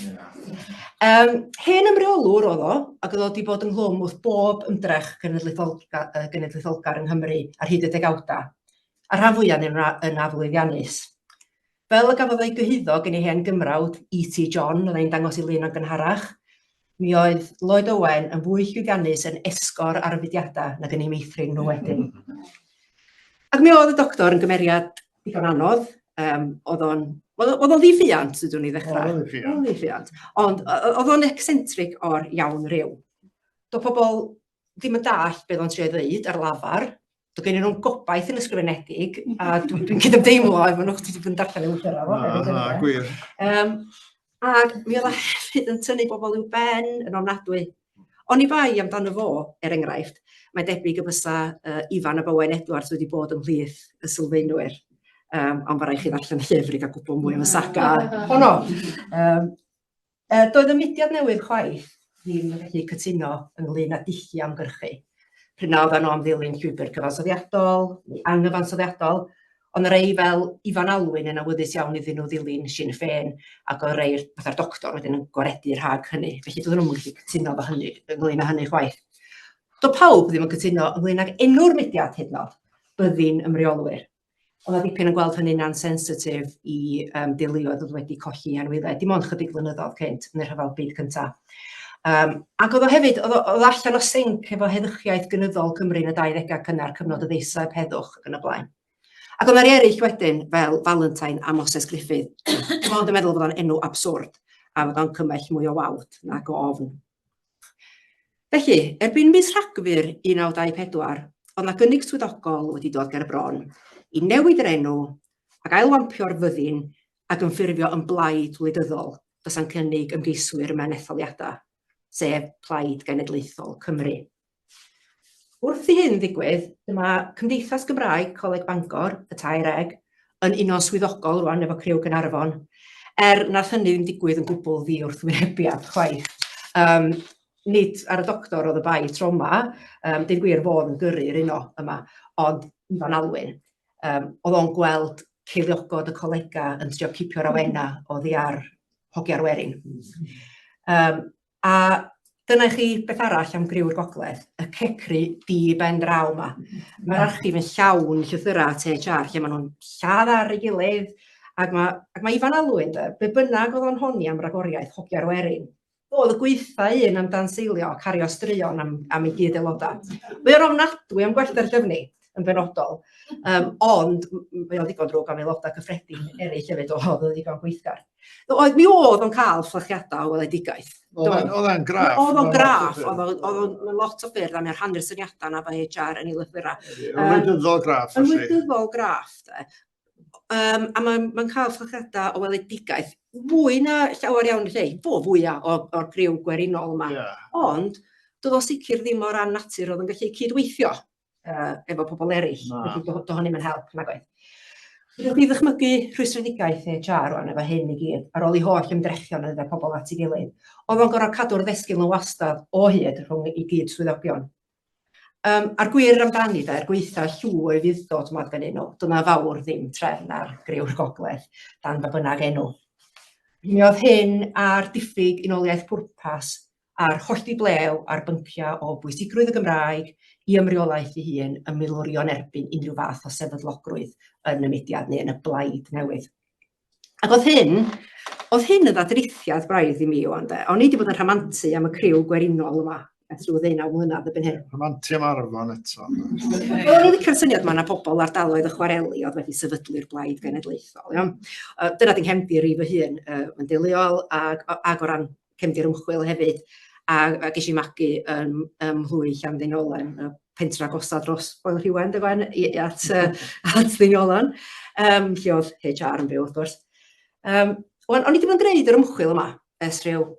Hen ymreolwr oedd o, ac oedd o wedi bod ynghlwm wrth bob ymdrech genedlaetholgar yng Nghymru ar hyd y degawdau, a'r rhan fwyaf yn aflwyddiannus. Fel y gafodd o'i gyhuddo gen ei hen gymrawd, E.T. John, oedd e'n dangos ei lun o'n gynharach, mi oedd Lloyd Owen yn fwy llwyddiannus yn esgor ar y fudiadau nag yn eu meithrin nhw wedyn. Ac mi oedd y doctor yn gymeriad digon anodd, oedd o'n Oedd o'n ddiffuant, dydw ni ddechrau. Oedd o'n ddiffuant. Oedd o'n ddiffuant. Ond oedd o'n eccentric o'r iawn ryw. Do pobl ddim yn dallt beth o'n trio ddeud ar lafar. Do gen nhw'n gobaith yn ysgrifenedig, a dwi'n dwi cydymdeimlo efo nhw, chdi wedi bod yn darllen eu llyfrau fo. Na, na, gwir. Um, ac mi oedd o hefyd yn tynnu bobl i'w ben yn ofnadwy. Oni bai amdano fo, er enghraifft, mae'n debyg y bysa uh, Ifan a Bowen Edwards wedi bod ymhlith y sylfaenwyr. Um, ond fe rai chi ddarllen y llyfr i gael gwybod mwy am y saga honno. Um, doedd y mudiad newydd chwaith ddim yn gallu cytuno ynglyn â dulliau ymgyrchu. Pryd na oedden nhw am ddilyn llwybr cyfansoddiadol neu anghyfansoddiadol, ond rei fel Ifan Alwyn yn awyddus iawn iddyn nhw ddilyn Sinn Féin, ac oedd rei fatha'r doctor wedyn yn gwaredu rhag hynny. Felly doedden nhw'n gallu cytuno efo hynny, ynglyn â hynny chwaith. Doedd pawb ddim yn cytuno ynglyn ag enw'r mudiad hyd yn oed, Byddin Ymreolwyr. Oedd 'na dipyn yn gweld hynny'n ansensitif i um, deuluoedd oedd wedi colli anwyliaid, dim ond chydig flynyddoedd cynt yn y Rhyfel Byd Cyntaf. Um, ac oedd o hefyd, oedd o, oedd allan o sync efo heddychiaeth gynyddol Cymru yn y 20au cynnar, cyfnod y ddeiseb heddwch ac yn y blaen. Ac oedd 'na rei eraill wedyn, fel Valentine a Moses Griffith, dim ond yn meddwl bod o'n enw abswrd a fod o'n cymell mwy o wawd nag o ofn. Felly, erbyn mis Rhagfyr 1924, oedd 'na gynnig swyddogol wedi dod ger bron i newid yr enw ac ailwampio'r fyddin ac ymffurfio yn blaid wleidyddol fysa'n cynnig ymgeiswyr mewn etholiadau, sef Plaid Genedlaethol Cymru. Wrth i hyn ddigwydd, dyma Cymdeithas Gymraeg Coleg Bangor, y Tair Eg, yn uno'n swyddogol rwan efo criw Gaernarfon, er nath hynny ddim digwydd yn gwbl ddi-wrthwynebiad chwaith. Um, nid ar y doctor oedd y bai tro yma, um, deud gwir fo oedd yn gyrru'r uno yma, ond Ifan Alwyn. Um, oedd o'n gweld ceiliogod y colega yn trio cipio'r awena oddi ar hogia'r werin. Um, A dyna i chi beth arall am griw'r gogledd, y cecru di ben draw yma. Mae'r archif yn llawn llythyrau at HR lle maen nhw'n lladd ar ei gilydd, ac mae, ac mae Ifan Alwyn, de, be bynnag oedd o'n honni am ragoriaeth hogia'r werin, oedd y gweitha un am danseilio a cario straeon am, am ei gyd aelodau. Mae o'n ofnadwy am gwellter llyfni yn benodol, um, ond mae o'n ddigon drwg am aelodau cyffredin eraill hefyd, oedd o'n ddigon gweithgar. Oedd, mi oedd o'n cael fflachiadau o weledigaeth. Oedd o'n graff. Oedd o'n graff, oedd o'n lot o ffyrdd, a mae'n rhannu'r syniadau yna efo HR yn ei lythyrau. Yn wleidyddol graff. Yn wleidyddol graff, de. Um, a mae'n ma cael fflachiadau o weledigaeth fwy na llawer iawn y lle, fo fwyaf o'r, or criw gwerinol yma. Yeah. Ond, doedd o sicr ddim o ran natur oedd yn gallu cydweithio uh, efo pobl eraill. Na. Felly do, do hynny'm yn help, nag oedd. Fedrwch chi ddychmygu rhwystredigaeth HR rwan efo hyn i gyd, ar ôl i holl ymdrechion yn dod pobl at ei gilydd. Oedd o'n gorfod cadw'r ddesgyl yn wastad o hyd rhwng i gyd swyddogion. Um, a'r gwir amdani de, er gweitha llw o'i fuddod ma oedd gennyn nhw, dyna fawr ddim trefn ar griw'r gogledd, dan ba bynnag enw. Mi oedd hyn a'r diffyg unoliaeth pwrpas a'r hollti blew ar bynciau o bwysigrwydd y Gymraeg i ymreolaeth ei hun yn milwrio'n erbyn unrhyw fath o sefydlogrwydd yn y mudiad neu yn y blaid newydd. Ac oedd hyn, oedd hyn yn ddadrithiad braidd i mi wan de. O'n i wedi bod yn rhamantu am y criw gwerinol yma ers rhyw ddeunaw mlynedd erbyn hyn. Rhamantu am Arfon eto. Wel, o'n i'n licio'r syniad ma' 'na pobl ardaloedd y chwareli oedd wedi sefydlu'r blaid genedlaethol, iawn. Dyna 'di nghefndir i fy hun uh, yn deuluol ag, ag o ran cefndir ymchwil hefyd, a, a ges i magu yn, ym mhlwy Llanddeiniolen, y pentra agosa dros Foel Rhiwen, dy fan, i, at, uh, at Ddeiniolen, um, lle oedd HR yn byw, wrth gwrs. Um, wan, o'n i wedi bod yn gwneud yr ymchwil yma ers rhyw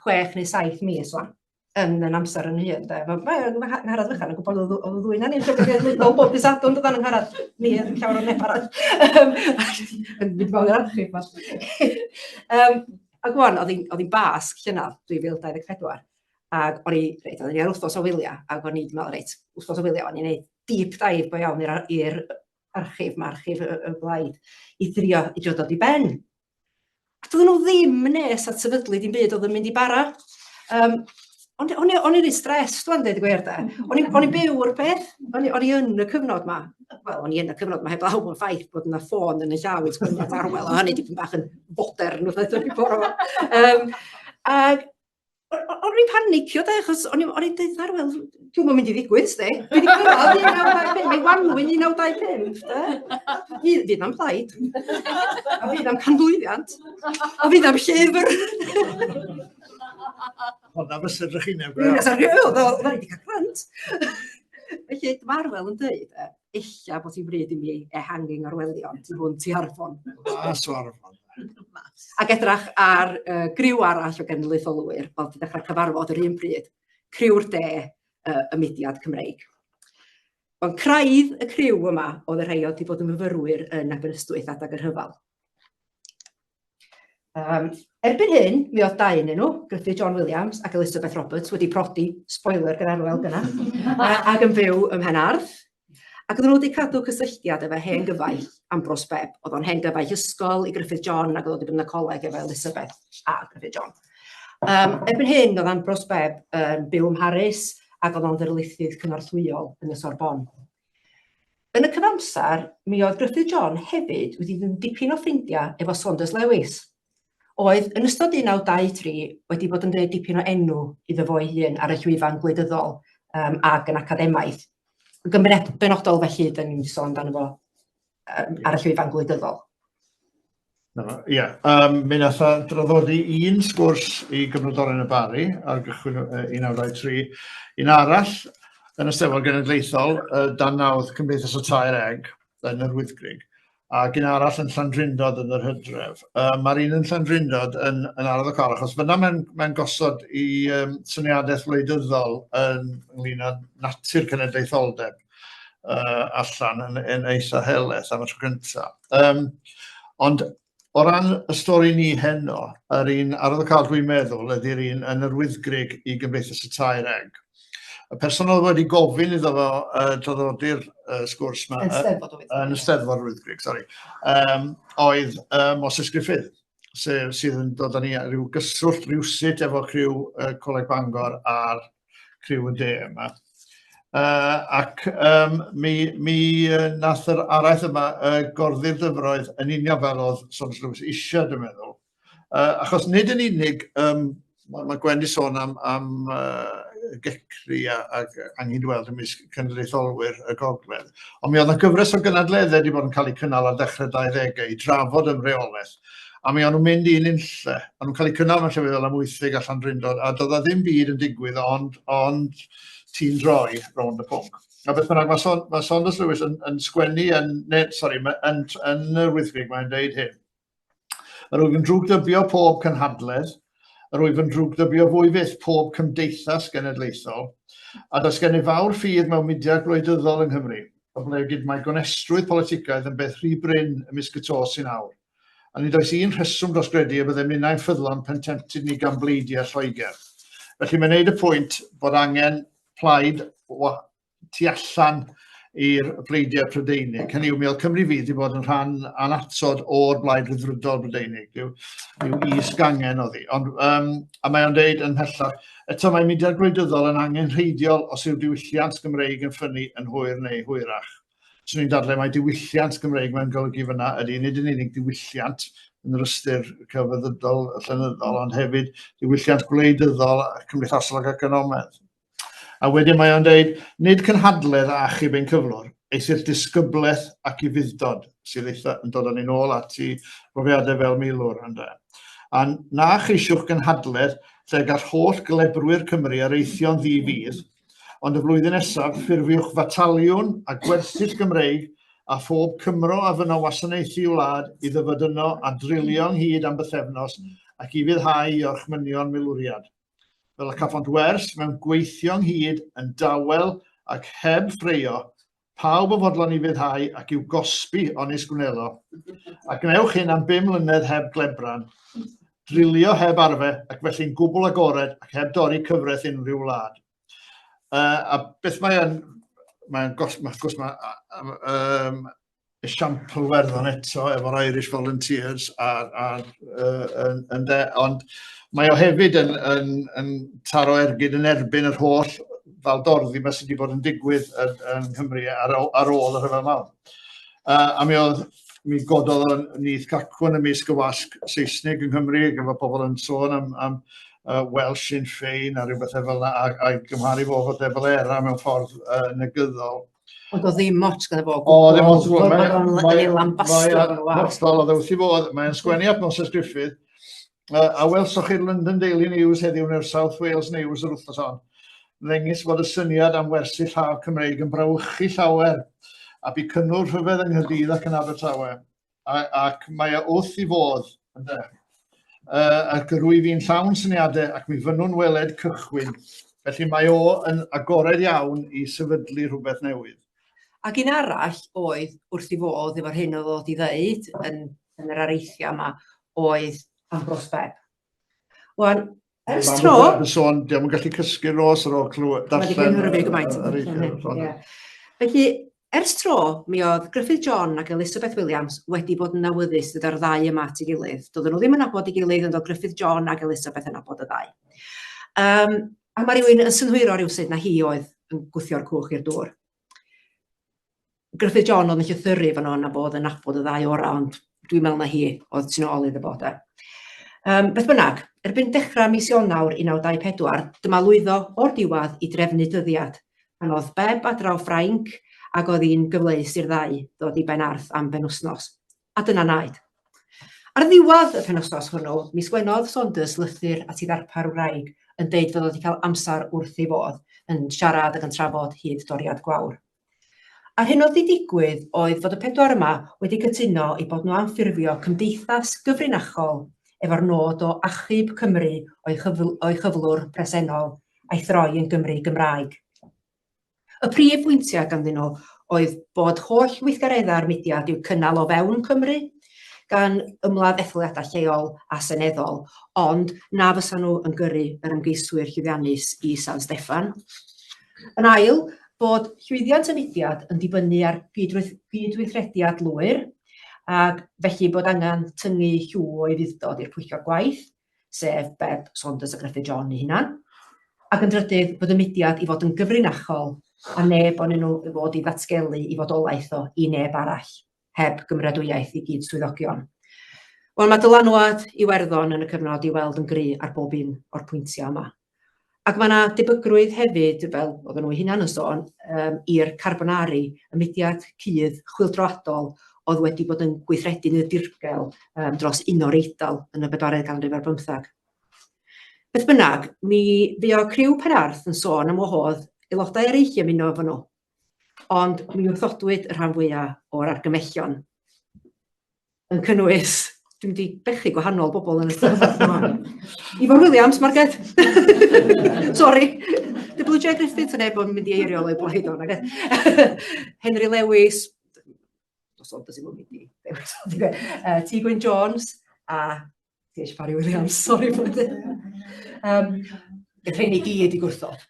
6 neu 7 mis wan yn yn amser yn hun, de. Mae ma, ma Angharad Fychan yn gwybod oedd y ddwy na ni'n llyfr genedlaethol bob dydd Sadwrn dydan Angharad, ni yn llawer o neb arall. Yn mynd mewn i'r archif ma. um, ac wan, oedd hi'n Basg llynedd, 2024, ac o'n i, reit, o'n i ar wythnos o wyliau, ac o'n i wedi meddwl, reit, wythnos o wyliau, o'n i'n neud deep dive go iawn i'r archif, mae archif y, y blaid, i drio, i drio dod i ben. A doedden nhw ddim nes at sefydlu dim byd oedd yn mynd i bara. Um, o'n o'n i o'n i'n reit stressed wan deud y gwir de. O'n i'n o'n i'n byw o'r peth. O'n i o'n i yn y cyfnod 'ma. Wel, o'n i yn y cyfnod 'ma heblaw am y ffaith bod yna ffôn yn y llaw i sgwennu at Arwel, a hynny dipyn bach yn fodern wrth i bore 'ma. Um, ag O'n i'n panicio de, achos o'n i'n deud, Arwel, dwi'm yn mynd i ddigwydd, sdi. Dwi wedi cyrraedd 1925, mae Wanwyn 1925, de. Fydd am plaid, a fydd am canmlwyddiant, a fydd am llyfr. Honna fysa drychineb. Oedd o wedi cael grant. Felly, dyma Arwel yn dweud, ella bod hi'n bryd i mi ehangu ngorwelion tu hwnt i Arfon. Mas o Arfon. Ac edrach ar uh, griw arall o genedlaetholwyr, fel wedi dechrau cyfarfod yr un pryd, criw'r de, uh, y mudiad Cymreig. Ond craidd y criw yma oedd y rhai oedd wedi bod yn fyfyrwyr yn Aberystwyth adag y rhyfel. Um, erbyn hyn, mi oedd dau yn nhw, Gruffydd John Williams ac Elizabeth Roberts, wedi prodi, spoiler gyda Arwel gyna, ac yn byw ym Mhenarth. Ac oedden nhw wedi cadw cysylltiad efo hen gyfaill Ambrose Bebb. Oedd o'n hen gyfaill ysgol i Gruffydd John ac oedd wedi bod yn y coleg efo Elizabeth a Gruffydd John. Um, erbyn hyn, oedd Ambrose Bebb yn byw ym Mharis ac oedd o'n ddarlithydd cynorthwyol yn y Sorbonne. Yn y cyfamser, mi oedd Gruffydd John hefyd wedi dod yn dipyn o ffrindiau efo Saunders Lewis, oedd yn ystod 1923 wedi bod yn gwneud dipyn o enw iddo fo ei hun ar y llwyfan gwleidyddol um, ac yn academaidd. Ac yn benodol felly, da ni'n mynd i sôn amdano fo um, ar y llwyfan gwleidyddol. No, ie. Yeah. Um, mi nath o draddodi un sgwrs i Gymrodorion y Barri ar gychwyn 1923, un arall yn y Steddfod Genedlaethol uh, dan nawdd Cymdeithas y Tair Eg yn yr Wyddgrug, ac un arall yn Llandrindod yn yr Hydref. Uh, Mae'r un yn Llandrindod yn, yn arwyddocaol, achos fyna mae'n mae gosod i um, syniadaeth wleidyddol yn, ynglyn â natur cenedlaetholdeb uh, allan yn, yn eitha helaeth am y tro cyntaf. Um, ond o ran y stori ni heno, yr un arwyddocaol dwi'n meddwl ydy'r un yn yr Wyddgrug i Gymdeithas y Tair Eg. Y person oedd wedi gofyn iddo fo uh, draddodi'r uh, sgwrs yma... Yn Steddfod Wyddgrug. Yn y Steddfod Wyddgrug, sori. Um, oedd uh, Moses Griffith, sef, sydd yn dod â ni rhyw gyswllt rhywsut efo criw uh, Coleg Bangor a'r criw y de yma. Uh, ac um, mi, mi nath yr araith yma uh, gorddi'r dyfroedd yn union fel oedd Saunders Lewis eisiau, dwi'n meddwl. Uh, achos nid yn unig, um, mae, mae Gwen di sôn am, am uh, gecri ac anghydweld ymysg cenedlaetholwyr y gogledd, ond mi oedd yna gyfres o gynadleddau wedi bod yn cael eu cynnal ar ddechrau 20au i drafod ymreolaeth a mi o'n nhw'n mynd i unlle. O'n nhw'n cael eu cynnal mewn llefydd fel Amwythig a Llandrindod, a doedd ddim byd yn digwydd ond, ond ti'n droi rownd y pwnc. A beth bynnag, mae, Son, mae Saunders Lewis yn, yn sgwennu, yn, ne, sorry, yn, yn yr Wyddgrug, mae'n deud hyn. Yr wyf yn drwgdybio pob cynhadledd, yr wyf yn drwgdybio fwy fyth pob cymdeithas genedlaethol, a does gen i fawr ffydd mewn mudiad gwleidyddol yng Nghymru, oblegid mae gonestrwydd politicaidd yn beth rhy brin ymysg y to sy'n awr. A nid oes un rheswm dros gredu y byddem ninnau'n ffyddlon pen temtid ni gan bleidiau Lloegr. Felly mae'n neud y pwynt bod angen plaid tu allan i'r pleidiau Prydeinig. Hynny yw, mi oedd Cymru Fydd wedi bod yn rhan annatod o'r Blaid Ryddfrydol Brydeinig, rhyw, rhyw is-gangen oedd hi. Ond, um, a mae o'n deud yn mhellach, eto mae mudiad gwleidyddol yn angenrheidiol os yw diwylliant Gymreig yn ffynnu yn hwyr neu hwyrach. Swn i'n dadlau mai diwylliant Gymreig mae'n golygu fyna ydy nid yn unig diwylliant yn yr ystyr celfyddydol, llenyddol, ond hefyd diwylliant gwleidyddol, cymdeithasol ac economaidd. A wedyn mae o'n deud, nid cynhadledd a achub ein cyflwr, eithr disgyblaeth ac ufudd-dod, sydd eitha yn dod â ni'n ôl at i brofiadau fel milwr, ynde. A na cheisiwch gynhadledd lle gall holl glebrwyr Cymru areithio'n ddi-fudd, Ond y flwyddyn nesaf, ffurfiwch fataliwn a gwersyll Gymreig a phob Cymro a fynno wasanaethu i'w wlad i ddyfod yno a drilio ynghyd am bythefnos ac ufuddhau i orchmynion milwriad. Fel y caffont wers mewn gweithio ynghyd yn dawel ac heb ffraeo, pawb yn fodlon ufuddhau ac i'w gosbi onis gwnelo. A gwnewch hyn am bum mlynedd heb glebran, drilio heb arfe ac felly'n gwbl agored ac heb dorri cyfraith unrhyw wlad. Uh, a beth mae yn, mae'n gos, wrth gwrs mae um, esiampl Werddon eto efo'r Irish Volunteers a, a, uh, yn, yn de, ond mae o hefyd yn, yn, yn taro ergyd yn erbyn yr holl faldorddi yma sydd wedi bod yn digwydd yn, yn Nghymru ar, ar ôl y rhyfel mawr. Uh, a mi oedd mi gododd o'n nyth cacwn ymysg y wasg Saesneg yng Nghymru, efo pobl yn sôn am, am Welsh Sinn Féin a rhyw bethau fel yna, a'i gymharu fo efo De Valera mewn ffordd negyddol. Ond oedd ddim ots gyda fo. O, ddim ots o gwbl. Mae'n ei lambastio yn y Hollol, oedd e wrth ei fodd. Mae'n sgwennu at Moses Griffith. A welsoch chi'r London Daily News heddiw neu'r South Wales News yr wythnos hon? Ddengys fod y syniad am wersyll haf Cymreig yn brawychu llawer, a bu cynnwrf rhyfedd yng Nghaerdydd ac yn Abertawe. A, ac mae e wrth i fodd, ynde. Ac rwyf i'n llawn syniadau ac mi fynnwn weled cychwyn. Felly mae o yn agored iawn i sefydlu rhywbeth newydd. Ac un arall oedd wrth i fodd efo'r hyn oedd o 'di ddeud yn, yn yr areithiau yma oedd Ambrose Bebb. Wan, ers tro... Mae'n sôn, diolch yn gallu cysgu'r nos ar ôl clywed, darllen... Mae wedi cynhyrfu gymaint. Felly, ers tro, mi oedd Gruffydd John ac Elizabeth Williams wedi bod yn awyddus dod â'r ddau yma at ei gilydd. Doedden nhw ddim yn nabod ei gilydd, ond oedd Gruffydd John ac Elizabeth yn nabod y ddau. Um, a mae rhywun yn synhwyro rhywsut na hi oedd yn gwthio'r cwch i'r dŵr. Gruffydd John oedd yn llythyru fan hon a bod yn nabod y ddau orau, ond dwi'n meddwl na hi oedd tu ôl iddo fo de. Beth bynnag, erbyn dechrau mis Ionawr 1924, dyma lwyddo o'r diwedd i drefnu dyddiad pan oedd Bebb adra o Ffrainc ac oedd hi'n gyfleus i'r ddau ddod i Ben-arth am benwsnos. A dyna wnaed. Ar ddiwedd y penwsnos hwnnw, mi sgwennodd Saunders lythyr at ei ddarpar wraig yn deud fod o wedi cael amser wrth ei fodd yn siarad ac yn trafod hyd doriad gwawr. A'r hyn oedd 'di digwydd oedd fod y pedwar yma wedi cytuno eu bod nhw am ffurfio cymdeithas gyfrinachol efo'r nod o achub Cymru o'i o'i chyflwr presennol a'i throi yn Gymru Gymraeg. Y prif bwyntiau ganddyn nhw oedd bod holl weithgareddau'r mudiad i'w cynnal o fewn Cymru, gan ymladd etholiadau lleol a seneddol, ond na fysa nhw yn gyrru yr ymgeiswyr llwyddiannus i San Steffan. Yn ail, bod llwyddiant y mudiad yn dibynnu ar gydweithrediad lwyr, ac felly bod angen tynnu llw o ufudd-dod i'r pwyllgor gwaith, sef Bebb, Saunders a Gruffydd John ei hunan. Ac yn drydydd, bod y mudiad i fod yn gyfrinachol a neb onyn nhw i fod i ddatgelu i fodolaeth o i neb arall, heb gymeradwyaeth i gyd-swyddogion. Wel, mae dylanwad Iwerddon yn y cyfnod i'w weld yn gry ar bob un o'r pwyntiau yma. Ac mae yna debygrwydd hefyd, fel oedden nhw eu hunain yn sôn, um, i'r Carbonari, y mudiad cudd chwyldroadol oedd wedi bod yn gweithredu yn y dirgel um, dros uno'r Eidal yn y bedwaredd ganrif ar bymtheg. Beth bynnag, mi fuo criw Penarth yn sôn am wahodd aelodau eraill i ymuno efo nhw, ond mi wrthodwyd y rhan fwyaf o'r argymellion. Yn cynnwys, dwi'n mynd i bechu gwahanol bobl yn y stafell yma. Ifor Williams, Marged. Sorry. WJ Griffiths yn neb yn mynd i eiriol o'i blaid o, nag Henry Lewis, os oedd ddim yn mynd i ddewis, T Gwyn Jones a T.H. Parry Williams, sorry bod y rhain i gyd i gwrthod.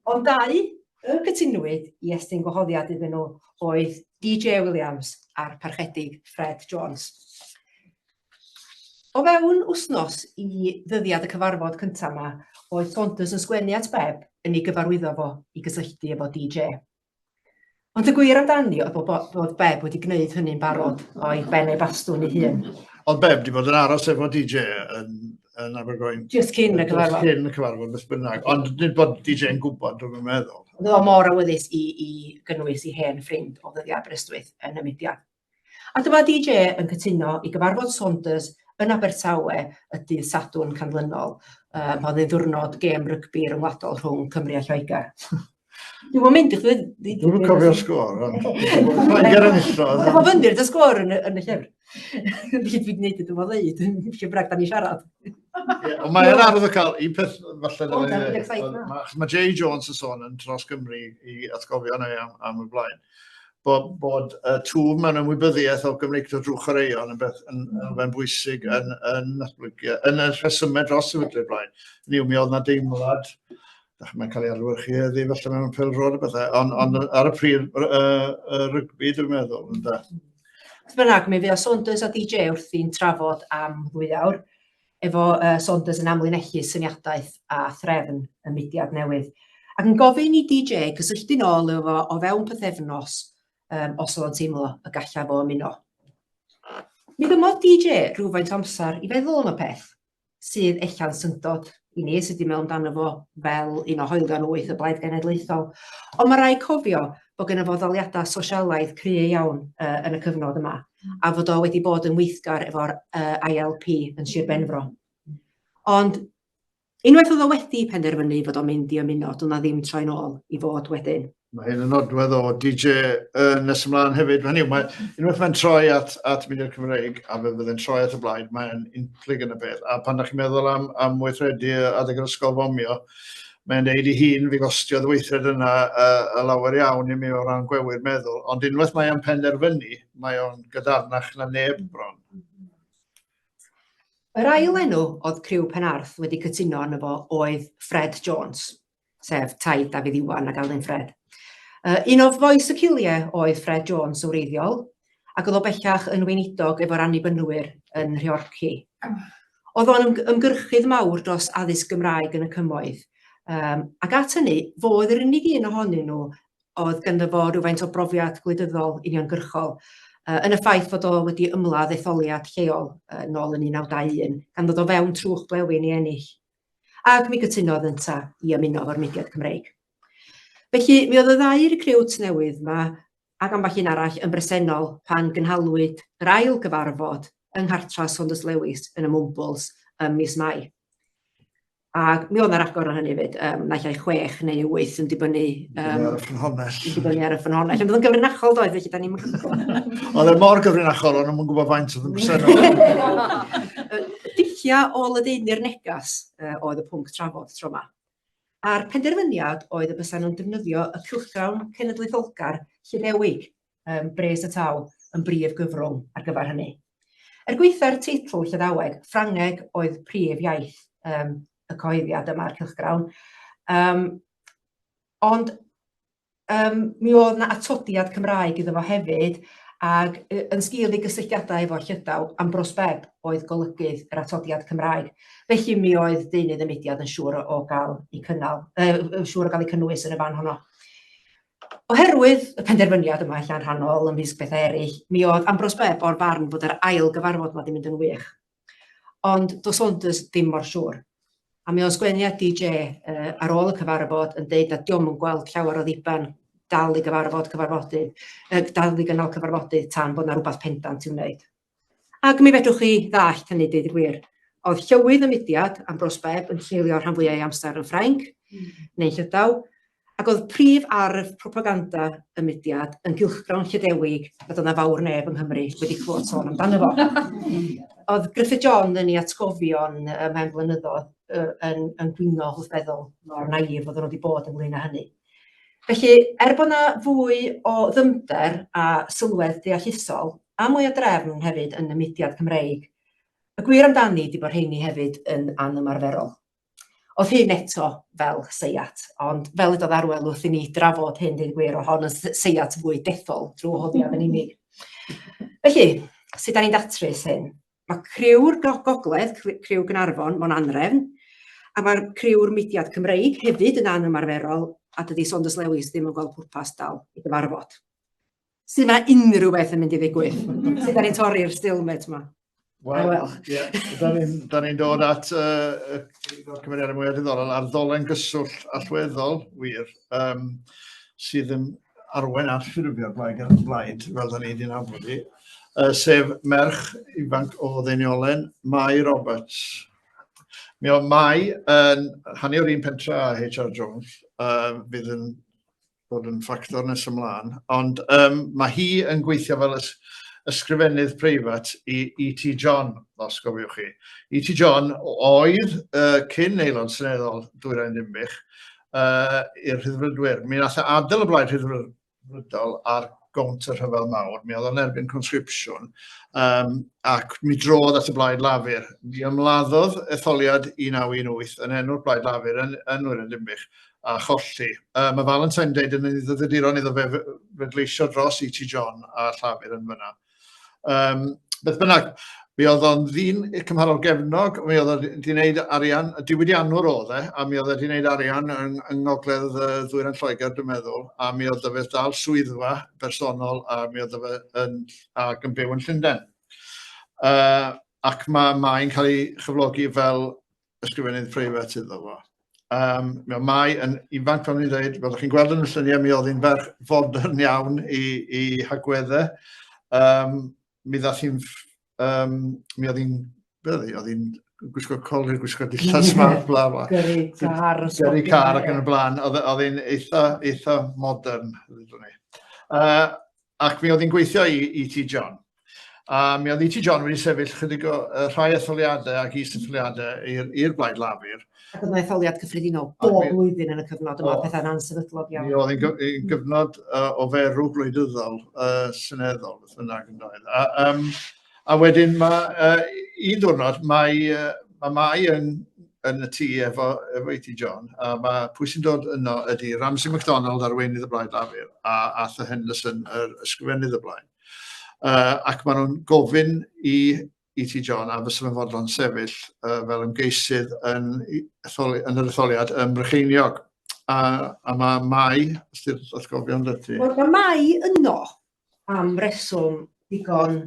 Ond dau y cytunwyd i estyn gwahoddiad iddyn nhw oedd DJ Williams a'r parchedig Fred Jones. O fewn wythnos i ddyddiad y cyfarfod cyntaf yma, oedd Saunders yn sgwennu at Bebb yn ei gyfarwyddo fo i gysylltu efo DJ. Ond y gwir amdani oedd bod, bod Beb wedi gwneud hynny'n barod o'i ben ei bastwn ei hun. Ond Beb wedi bod yn aros efo DJ yn, yn Abergwaun. Just cyn y cyfarfod. Just cyn y cyfarfod, beth bynnag. Ond nid bod DJ yn gwybod, dwi'n meddwl. Oedd o mor awyddus i, i gynnwys i hen ffrind o ddyddiau Aberystwyth yn y mudiad. A dyma DJ yn cytuno i gyfarfod Saunders yn Abertawe y dydd Sadwrn canlynol, pan oedd yn ddiwrnod gêm rygbi ryngwladol rhwng Cymru a Lloegr. Dwi'n mynd i chdi... Dwi'n cofio'r sgôr, ond Lloegr enillodd. Mae'n fyny'r dy sgôr yn, yn y llyfr. Felly dwi wedi gwneud y dwi'n dweud, lle bynnag da ni siarad. Ond mae'n arwydd o cael un peth falle Mae ma Jay Jones yn sôn yn Tros Gymru i atgofio neu am, am y blaen bod, bod y twf mewn ymwybyddiaeth o Gymreictod drwy chwaraeon yn beth yn elfen bwysig yn, yn natblygu, yn y rhesymau dros sefydlu'r blaen. Ni mi oedd na deimlad, mae'n cael ei adlewyrchu heddi falle mewn pêl-droed a bethau, ond on, ar y pryd rygbi dwi'n meddwl, ynde. Beth bynnag, mi fuodd Saunders a DJ wrthi'n trafod am ddwy awr, efo uh, Saunders yn amlinellu syniadaeth a threfn y mudiad newydd, ac yn gofyn i DJ cysylltu'n ôl efo o fewn pythefnos um, os oedd o'n teimlo y gallai fo ymuno. Mi gymodd DJ rhywfaint o amser i feddwl am y peth. sydd ella'n syndod i ni sydd wedi meddwl amdano fo fel un o hoelion wyth y Blaid Genedlaethol. Ond mae rhaid cofio bod genno fo ddaliadau sosialaidd cry iawn uh, yn y cyfnod yma, a fod o wedi bod yn weithgar efo'r uh, ILP yn Sir Benfro. Ond Unwaith oedd o wedi penderfynu fod o'n mynd i ymuno, doedd 'na ddim troi'n ôl i fod wedyn. Mae hyn yn nodwedd o DJ uh, nes ymlaen hefyd. Hynny yw, mae, unwaith mae'n troi at, at Mudiad Cymreig a fe fydde'n troi at y blaid, mae'n unplyg yn y peth. A pan da chi'n meddwl am, am weithredu adeg yr ysgol fomio, mae'n deud i hun fi gostiodd y weithred yna uh, y lawer iawn i mi o ran gwewyr meddwl. Ond unwaith mae o'n penderfynu, mae o'n gadarnach na neb bron. Yr ail enw oedd criw Penarth wedi cytuno arno fo oedd Fred Jones, sef taid Dafydd Iwan ac Alun Ffred. Uh, un o fois y Cilie oedd Fred Jones yn wreiddiol, ac oedd o bellach yn weinidog efo'r Annibynwyr yn Nhreorci. Oedd o'n ymgyrchydd mawr dros addysg Gymraeg yn y cymoedd, um, ac at hynny, fo oedd yr unig un ohonyn nhw oedd ganddo fo rywfaint o brofiad gwleidyddol uniongyrchol, uh, yn y ffaith fod o wedi ymladd etholiad lleol uh, nôl yn 1921, gan ddod o fewn trwch blewyn i ennill. Ac mi gytunodd ynta i ymuno efo'r mudiad Cymreig. Felly, mi oedd y ddau recruit newydd yma ac ambell un arall yn bresennol pan gynhalwyd yr ail gyfarfod yng nghartra Saunders Lewis yn y Mwmbwls ym mis Mai. Ac mi oedd 'na ragor o hynny 'fyd, um, naill ai chwech neu wyth yn dibynnu... Um, ar y ffynhonnell. Yn dibynnu ar y ffynhonnell. Ond oedd yn gyfrinachol doedd, felly da ni'n gwybod. Oedd e mor gyfrinachol, ond nhw'n gwybod faint oedd yn bresennol. Dulliau o ledaenu'r negas uh, oedd y pwnc trafod tro yma. A'r penderfyniad oedd y bysa nhw'n defnyddio y cylchgrawn cenedlaetholgar Llydewig um, Bres y Taw yn brif gyfrwng ar gyfer hynny. Er gwaetha'r teitl Llydaweg, Ffrangeg oedd prif iaith um, y cyhoeddiad yma, a'r cylchgrawn. Um, ond um, mi oedd yna atodiad Cymraeg iddo fo hefyd, ac yn sgil ei gysylltiadau efo Llydaw, Ambrose Bebb oedd golygydd yr atodiad Cymraeg. Felly mi oedd deunydd y mudiad yn siŵr o gael ei cynnal, uh, siŵr o gael ei cynnwys yn y fan honno. Oherwydd y penderfyniad yma ella'n rhannol ymysg bethau eraill, mi oedd Ambrose Bebb o'r farn bod yr ail gyfarfod 'ma 'di mynd yn wych. Ond doedd Saunders ddim mor siŵr. A mi oedd sgwennu at DJ uh, ar ôl y cyfarfod yn deud nad dio'm yn gweld llawer o ddiben dal i gyfarfod cyfarfodydd, uh, dal i gynnal cyfarfodydd tan bod 'na rhywbeth pendant i'w wneud. Ac mi fedrwch chi ddallt hynny, deud y gwir. Oedd llywydd y mudiad, Ambrose Bebb, yn treulio rhan fwyaf ei amser yn Ffrainc, neu'n Llydaw, ac oedd prif arf propaganda y mudiad yn gylchgrawn Llydewig nad oedd 'na fawr neb yng Nghymru wedi clywed sôn amdano fo. Oedd Griffith John yn ei atgofion ymhen blynyddoedd yn, yn gwingo wrth feddwl mor naif oedden nhw wedi bod ynglyn â hynny. Felly, er bod 'na fwy o ddyfnder a sylwedd deallusol, a mwy o drefn hefyd yn y mudiad Cymreig, y gwir amdani 'di bod rheini hefyd yn anymarferol. Oedd hyn eto fel seiat, ond fel ydodd Arwel wrth i ni drafod hyn, deud y gwir, oedd hon yn seiat fwy dethol drwy wahoddiad yn unig. Felly, sut da ni'n datrys hyn? Mae criw'r Gogledd, criw Gaernarfon, mewn anrefn, a mae'r criw'r mudiad Cymreig hefyd yn anymarferol, a dydy Saunders Lewis ddim yn gweld pwrpas dal i gyfarfod. Sut mae unrhyw beth yn mynd i ddigwydd? Sut da ni'n torri'r stalemate yma? Wel, well, yeah, da ni'n ni dod at uh, un o'r cymeriadau mwyaf diddorol a'r ddolen gyswllt allweddol, wir, um, sydd yn arwain at ffurfio'r blaid, blaid fel da ni wedi nabod i, uh, sef merch ifanc o Ddeiniolen, Mai Roberts. Mi oedd Mai yn hanu o'r un pentra â H.R. Jones, uh, fydd yn bod yn ffactor nes ymlaen, ond um, mae hi yn gweithio fel ys ysgrifennydd preifat i E.T. John, os gofiwch chi. E.T. John oedd uh, cyn aelod seneddol Dwyrain Dinbych uh, i'r Rhyddfrydwyr. Mi nath e adael y Blaid Rhyddfrydol ar gownt y Rhyfel Mawr, mi oedd o'n erbyn conscription, um, ac mi drodd at y Blaid Lafur. Mi ymladdodd etholiad 1918 yn enw'r Blaid Lafur yn, yn Nwyrain Dinbych a cholli. Uh, mae Valentine yn dweud yn ei ddyddiaduron iddo fe redleisio dros E.T. John a Llafur yn fyna. Um, beth bynnag, mi oedd o'n ddyn cymharol gefnog, mi oedd o'n wedi gwneud arian, y diwydiannwr oedd e, a mi oedd e wedi gwneud arian yng, yng ngogledd uh, ddwyrain Lloegr, dwi'n meddwl, a mi oedd fe dal swyddfa bersonol, a mi oedd fe yn, ac yn byw yn Llundain. Uh, Ac mae Mai'n cael ei chyflogi fel ysgrifennydd preifat iddo fo. Mi oedd Mai yn ifanc, fel ni'n dweud, fel ydych chi'n gweld yn y lluniau, mi oedd hi'n ferch fodern iawn i, i hagweddau. Um, mi ddath hi'n, um, mi oedd hi'n, be oedd hi, oedd hi'n gwisgo colur, gwisgo dillad smart, bla bla. Gyrru car. Gyrru car ac yn y blaen. Oedd, oedd hi'n eitha, eitha modern, ddudwn ni. Ac mi oedd hi'n gweithio i E.T. John. A mi oedd E.T. John wedi sefyll chydig o uh, rhai etholiadau ac is-etholiadau i'r Blaid Lafur. Ac oedd yna etholiad cyffredinol bob blwyddyn yn y cyfnod yma, pethau'n ansefydlog iawn. Mi oedd hi'n gyfnod o ferw gwleidyddol seneddol, beth bynnag yn doedd. A, um, a wedyn mae un diwrnod mae, mae Mai yn, yn y tŷ efo, efo E.T. John, a mae pwy sy'n dod yno ydy Ramsay MacDonald, arweinydd y Blaid Lafur, a Arthur Henderson, yr ysgrifennydd y Blaid. Ac maen nhw'n gofyn i E.T. John a fysa fe'n fodlon sefyll fel ymgeisydd yn, etholi, yn yr etholiad ym Mrycheiniog. A, a mae Mai, os ti'r atgofion dy ti? Wel, mae Mai yno am reswm digon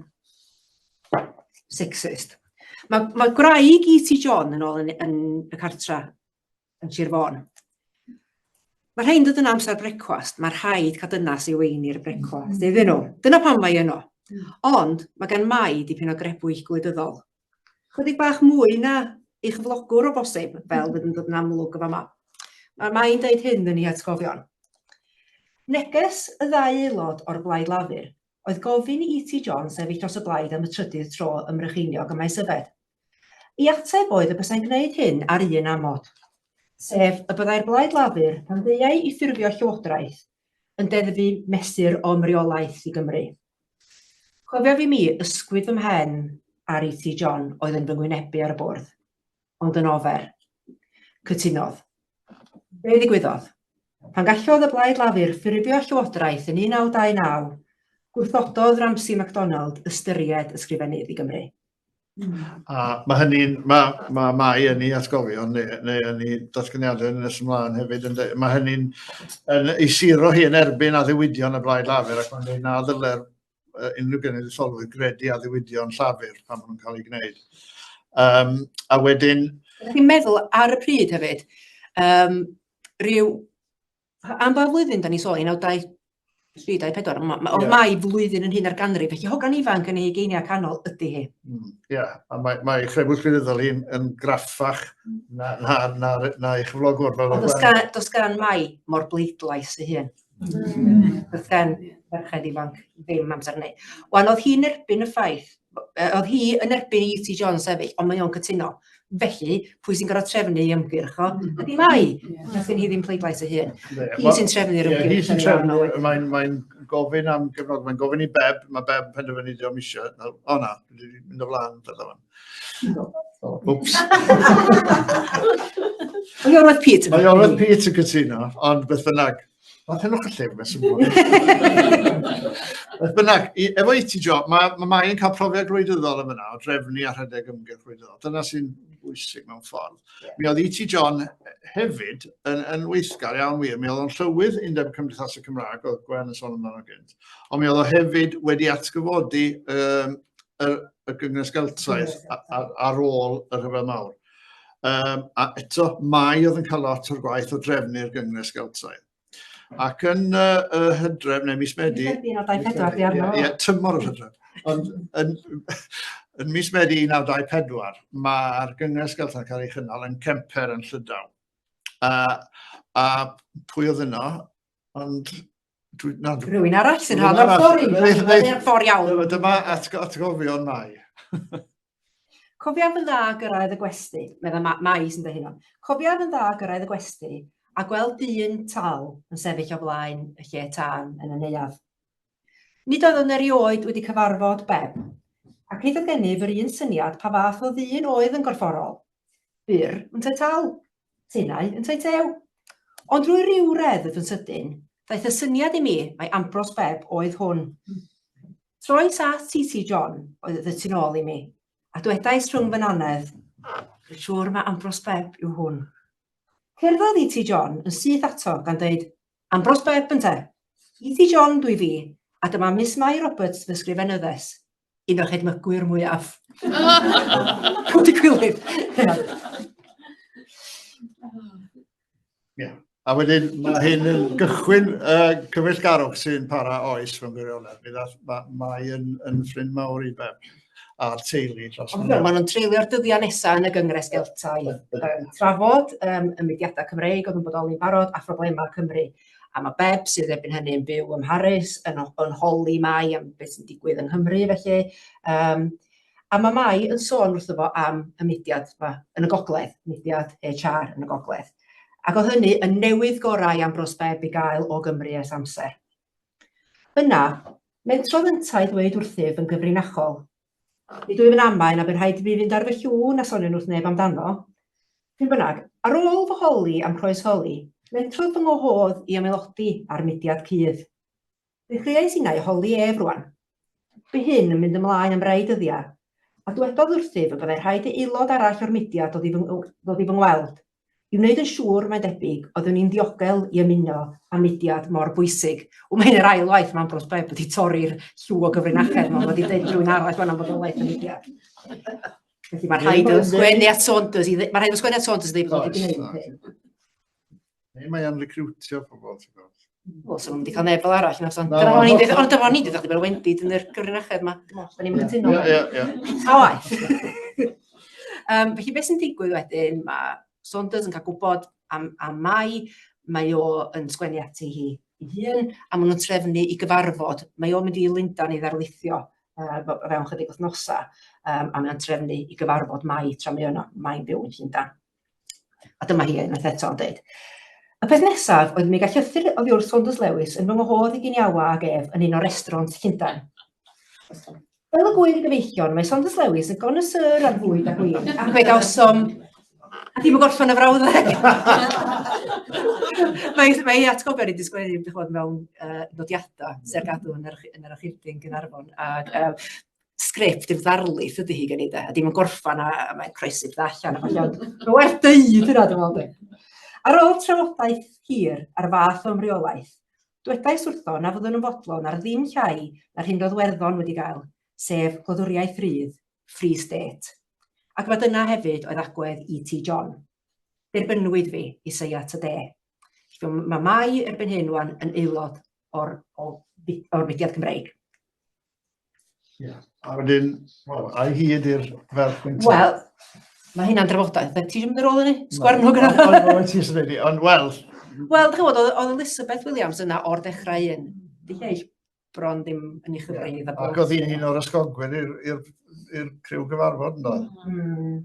sexist. Mae, mae gwraig E.T. John yn ôl yn, yn y cartra yn Sir Fôn. Mae rhain dod yn amser brecwast, mae rhaid cael dynas i weini'r brecwast iddyn nhw. Dyna pam mae yno. Ond mae gan Mai dipyn o grebwyll gwleidyddol. Chydig bach mwy na ei chyflogwr o bosib, fel fydd yn dod yn amlwg yn fama. Mae Mai'n deud hyn yn ei hatgofion. Neges y ddau aelod o'r Blaid Lafur oedd gofyn i E.T. John sefyll dros y blaid am y trydydd tro ym Mrycheiniog ym Maesyfed. Ei ateb oedd y bysai'n gwneud hyn ar un amod, sef y byddai'r Blaid Lafur, pan ddeuai i ffurfio llywodraeth, yn deddfu mesur o ymreolaeth i Gymru. Cofiaf i mi ysgwyd fy mhen ar E.T. John oedd yn fy ngwynebu ar y bwrdd, ond yn ofer. Cytunodd. Be ddigwyddodd? Pan gallodd y Blaid Lafur ffurfio llywodraeth yn 1929, gwrthododd Ramsay MacDonald ystyried ysgrifennydd i Gymru. A mae hynny'n, mae, mae Mai yn ei atgofion neu, neu yn ei datganiadau yn nes ymlaen hefyd, yn dweud, mae hynny'n yn ei suro hi yn erbyn addewidion y Blaid Lafur ac mae'n dweud na ddyle'r unrhyw genedlaetholwyr gredu addewidion Llafur pan maen nhw'n cael eu gwneud. Um, a wedyn... Chi'n meddwl ar y pryd hefyd, um, rhyw Am ba flwyddyn da ni sôn? 1923, 24? Ma, ma, oedd yeah. Mai flwyddyn yn hyn ar ganrif, felly hogan ifanc yn ei ugeiniau canol ydy hi. Ie, mm, yeah. a mae, mae chrebwyll gwleidyddol hi'n yn graffach na, na, na, na ei chyflogwr. Fel Ond does gan, does gan Mai mor bleidlais ei hun. Does gan ferched ifanc ddim amser hynny. Wan, oedd hi'n erbyn y ffaith oedd hi yn erbyn i E.T. John sefyll, ond mae o'n cytuno. Felly, pwy sy'n gorfod trefnu ei ymgyrch o? Ydy Mai. Nath hi ddim pleidlais ei hun. Hi sy'n trefnu'r ymgyrch. Hi sy'n trefnu, mae'n mae gofyn am gefnog, mae'n gofyn i Beb, mae Beb yn penderfynu diolch eisiau. O na, dwi wedi mynd o flaen fel yma. Wps. Mae Iorwerth Peat yn Mae Iorwerth Peat yn cytuno, ond beth bynnag. Mae hyn o'ch llyfr, mae'n syml. Beth bynnag, efo E.T. John, mae, mae Mai yn cael profiad gwleidyddol yn fyna o drefnu a rhedeg ymgyrch gwleidyddol. Dyna sy'n bwysig mewn ffordd. Yeah. Mi oedd E.T. John hefyd yn, yn weithgar iawn wir. Mi oedd o'n llywydd Undeb Cymdeithasau Cymraeg, oedd Gwen yn sôn amdano gynt. Ond mi oedd o hefyd wedi atgyfodi um, y, y Gyngres Geltaidd ar, ar ôl y Rhyfel Mawr. Um, a eto, Mai oedd yn cael lot o'r gwaith o drefnu'r Gyngres Geltaidd. Ac yn uh, y hydref, neu mis Medi... Mis Medi 1924, di arno. Ie, tymor yr hydref. Ond yn, yn mis Medi 1924, mae'r Gyngres Geltaidd yn cael ei chynnal yn Kemper yn Llydaw. A, a pwy oedd yno? Ond Dwi, na, dwi, Rhywun arall sy'n rhan o'r stori. Ffordd iawn. Dyma atgofion Mai. Cofiaf yn dda gyrraedd y gwesty, medda Mai sy'n dweud hynna. Cofiaf yn dda gyrraedd y gwesty a gweld dyn tal yn sefyll o flaen y lle tân yn y neuadd. Nid oeddwn erioed wedi cyfarfod Beb, ac nid oedd gennyf yr un syniad pa fath o ddyn oedd yn gorfforol. Byr yntau tal, tenau yntau tew. Ond drwy ryw reddf yn sydyn, daeth y syniad i mi mai Ambrose Bebb oedd hwn. Troes at TT John oedd y tu nôl i mi, a dwedais rhwng fy nannedd, Dwi'n siŵr mae Ambrose Bebb yw hwn. Cerddodd ET John yn syth ato gan dweud, Ambrose Bebb ynte? ET John dwi fi, a dyma Miss Mai Roberts fy ysgrifenyddes. Un o'r edmygwyr mwyaf. Codi gwilydd. Ie. A wedyn mae hyn yn gychwyn uh, cyfeillgarwch sy'n para oes mewn gwirionedd. Mi ddath, mae, mae yn, yn ffrind mawr i Beb a'r teulu dros Ond maen nhw'n treulio'r dyddiau nesaf yn y Gyngres Geltaidd yn trafod um, y mudiadau Cymreig oedd yn bodoli'n barod a phroblemau Cymru. A mae Beb, sydd erbyn hynny yn byw ym Mharis, yn, yn holi Mai am beth sy'n digwydd yng Nghymru, felly. Um, a mae Mai yn sôn wrtho fo am y mudiad yma yn y gogledd, mudiad HR yn y gogledd. Ac oedd hynny yn newydd gorau am Ambrose Bebb i gael o Gymru ers amser. Yna, mentrodd yntau ddweud wrthyf yn gyfrinachol, Nid wyf yn amau na bu rhaid i mi fynd ar fy llw na soniwn wrth neb amdano. Pryd bynnag, ar ôl fy holi am croesholi, mentrodd fy ngwahodd i ymaelodi â'r mudiad cudd. Dechreuais innau holi ef rwan. Bu hyn yn mynd ymlaen am rai dyddiau, a dwedodd wrthyf y byddai rhaid i aelod arall o'r mudiad ddod i fy, ddod i fy ngweld, i wneud yn siŵr, mae'n debyg, oeddwn i'n ddiogel i ymuno â mudiad mor bwysig. O, mae hyn yr ail waith mae Ambrose Bebb wedi torri'r llw o gyfrinachedd, mae wedi dweud rhywun arall fan am fodolaeth y mudiad. Felly mae rhaid o sgwennu at Saunders, i, mae rhaid o sgwennu at Saunders i ddweud bod wedi gwneud hyn. Neu mae o'n recrwtio pobl, ti'n gwybod. Wel, so nhw'n wedi cael neb fel arall. Na, so, dyna o'n i'n dweud, ond dyma o'n i'n dweud, chdi bod wendid yn yr gyfrinachedd yma. Dim ots, da ni'n cytuno. Ie, ie, ie. Ta waeth. um, felly, beth sy'n digwydd wedyn, mae Saunders yn cael gwybod am, am Mai, mae o yn sgwennu ati hi ei hun, a maen nhw'n trefnu i gyfarfod. Mae o'n mynd i Lundain i ddarlithio uh, fewn chydig wythnosau, um, a mae'n trefnu i gyfarfod Mai tra mae yno, Mai'n byw yn Llundain. A dyma hi unwaith eto yn dweud. Y peth nesaf oedd mi gael llythyr oddi wrth Saunders Lewis yn fy ngwahodd i giniawa ag ef yn un o restaurants Llundain. Fel y gŵyr gyfeillion, mae Saunders Lewis yn connoisseur ar fwyd a gwin, ac fe gawsom... A ddim yn gorffen y frawddeg! mae, mae ei atgofion wedi sgwennu, dych chi'n mewn uh, nodiadau sy'n ar gadw yn yr, yn yr archifdy yn Gaernarfon. Ac uh, sgript i'r ddarlith ydy hi gen i de, a dim yn gorffan a, a mae'n croesi pethau allan a falle, ond mae'n werth deud hynna dwi'n meddwl. Ar ôl trafodaeth hir ar fath o ymreolaeth, dwedais wrtho na fyddwn yn fodlon ar ddim llai na'r hyn roedd Werddon wedi gael, sef gwladwriaeth rydd, Free State. Ac mae dyna hefyd oedd agwedd E.T. John. Derbynwyd fi i Seiat y De. Mae Mai erbyn hyn wan yn aelod o'r, o, o'r mudiad Cymreig. Ie. A wedyn, wel, ai hi ydy'r ferch gyntaf? Wel, mae hynna'n drafodaeth. Ti eisiau mynd ar ôl hynny? Sgwar nhw gyda. Ond ti eisiau dweud, ond wel... Wel, dych chi'n gwybod, oedd Elizabeth Williams yna o'r dechrau un. Di lleill bron ddim yn ei chyfrif. Yeah. Ac oedd hi'n un o'r ysgogwyr i'r criw gyfarfod, ynddo? Mm.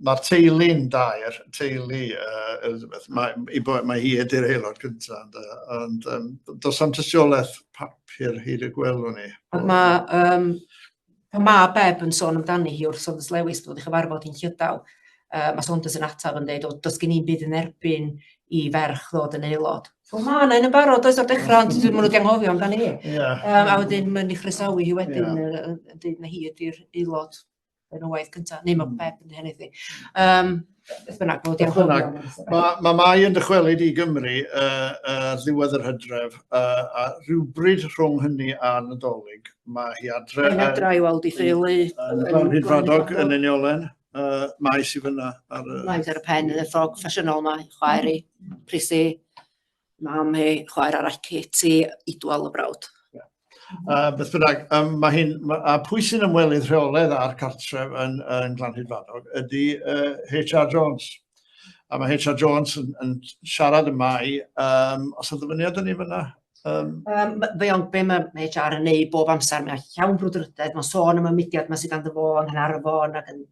Mae'r teulu'n dair, teulu uh, Elizabeth, mae, i bo, mae hi ydy'r aelod cyntaf, ond um, does am tystiolaeth papur hyd y gwelwn ni. Ond mae, um, pan mae Beb yn sôn amdani hi wrth Saunders Lewis bod wedi chyfarfod hi'n Llydaw, uh, mae Saunders yn ateb yn dweud, o, does gen i'n byd yn erbyn i ferch ddod yn aelod. So mae yna un yn barod, oes o'r dechrau, ond maen nhw wedi anghofio amdani hi. Yeah. Um, a wedyn mae'n ei chroesawu hi wedyn yeah. yn dweud na hi ydy'r aelod yn y waith cyntaf, neu mae Beb yn hynny. Um, beth bynnag, mae wedi anghofio. Mae ma Mai yn dychwelyd i Gymru uh, uh, ddiwedd yr hydref, uh, a rhywbryd rhwng hynny a Nadolig, mae hi adre... Mae'n adre i weld ei theulu. Yn Llanrhyd yn Uniolen. Uh, mae sydd fyna ar y... Mae ar y pen yn y ffrog ffasiynol yma, chwaer i, Prissy, mam hi, chwaer arall Katie, Idwal y brawd. Yeah. Uh, beth bynnag, um, mae hi'n, ma, a pwy sy'n ymwelydd rheolaidd â'r cartref yn, yn Glanrhyd Fadog ydy uh, H.R. Jones. A mae H.R. Jones yn, yn siarad yma i, um, os oedd ddyfyniad yn ei fyna? Um, um, fe ond be mae HR yn neud bob amser, mae'n llawn brwdfrydedd, mae'n sôn am y mudiad yma sydd ganddo fo yng Nghaernarfon ac yn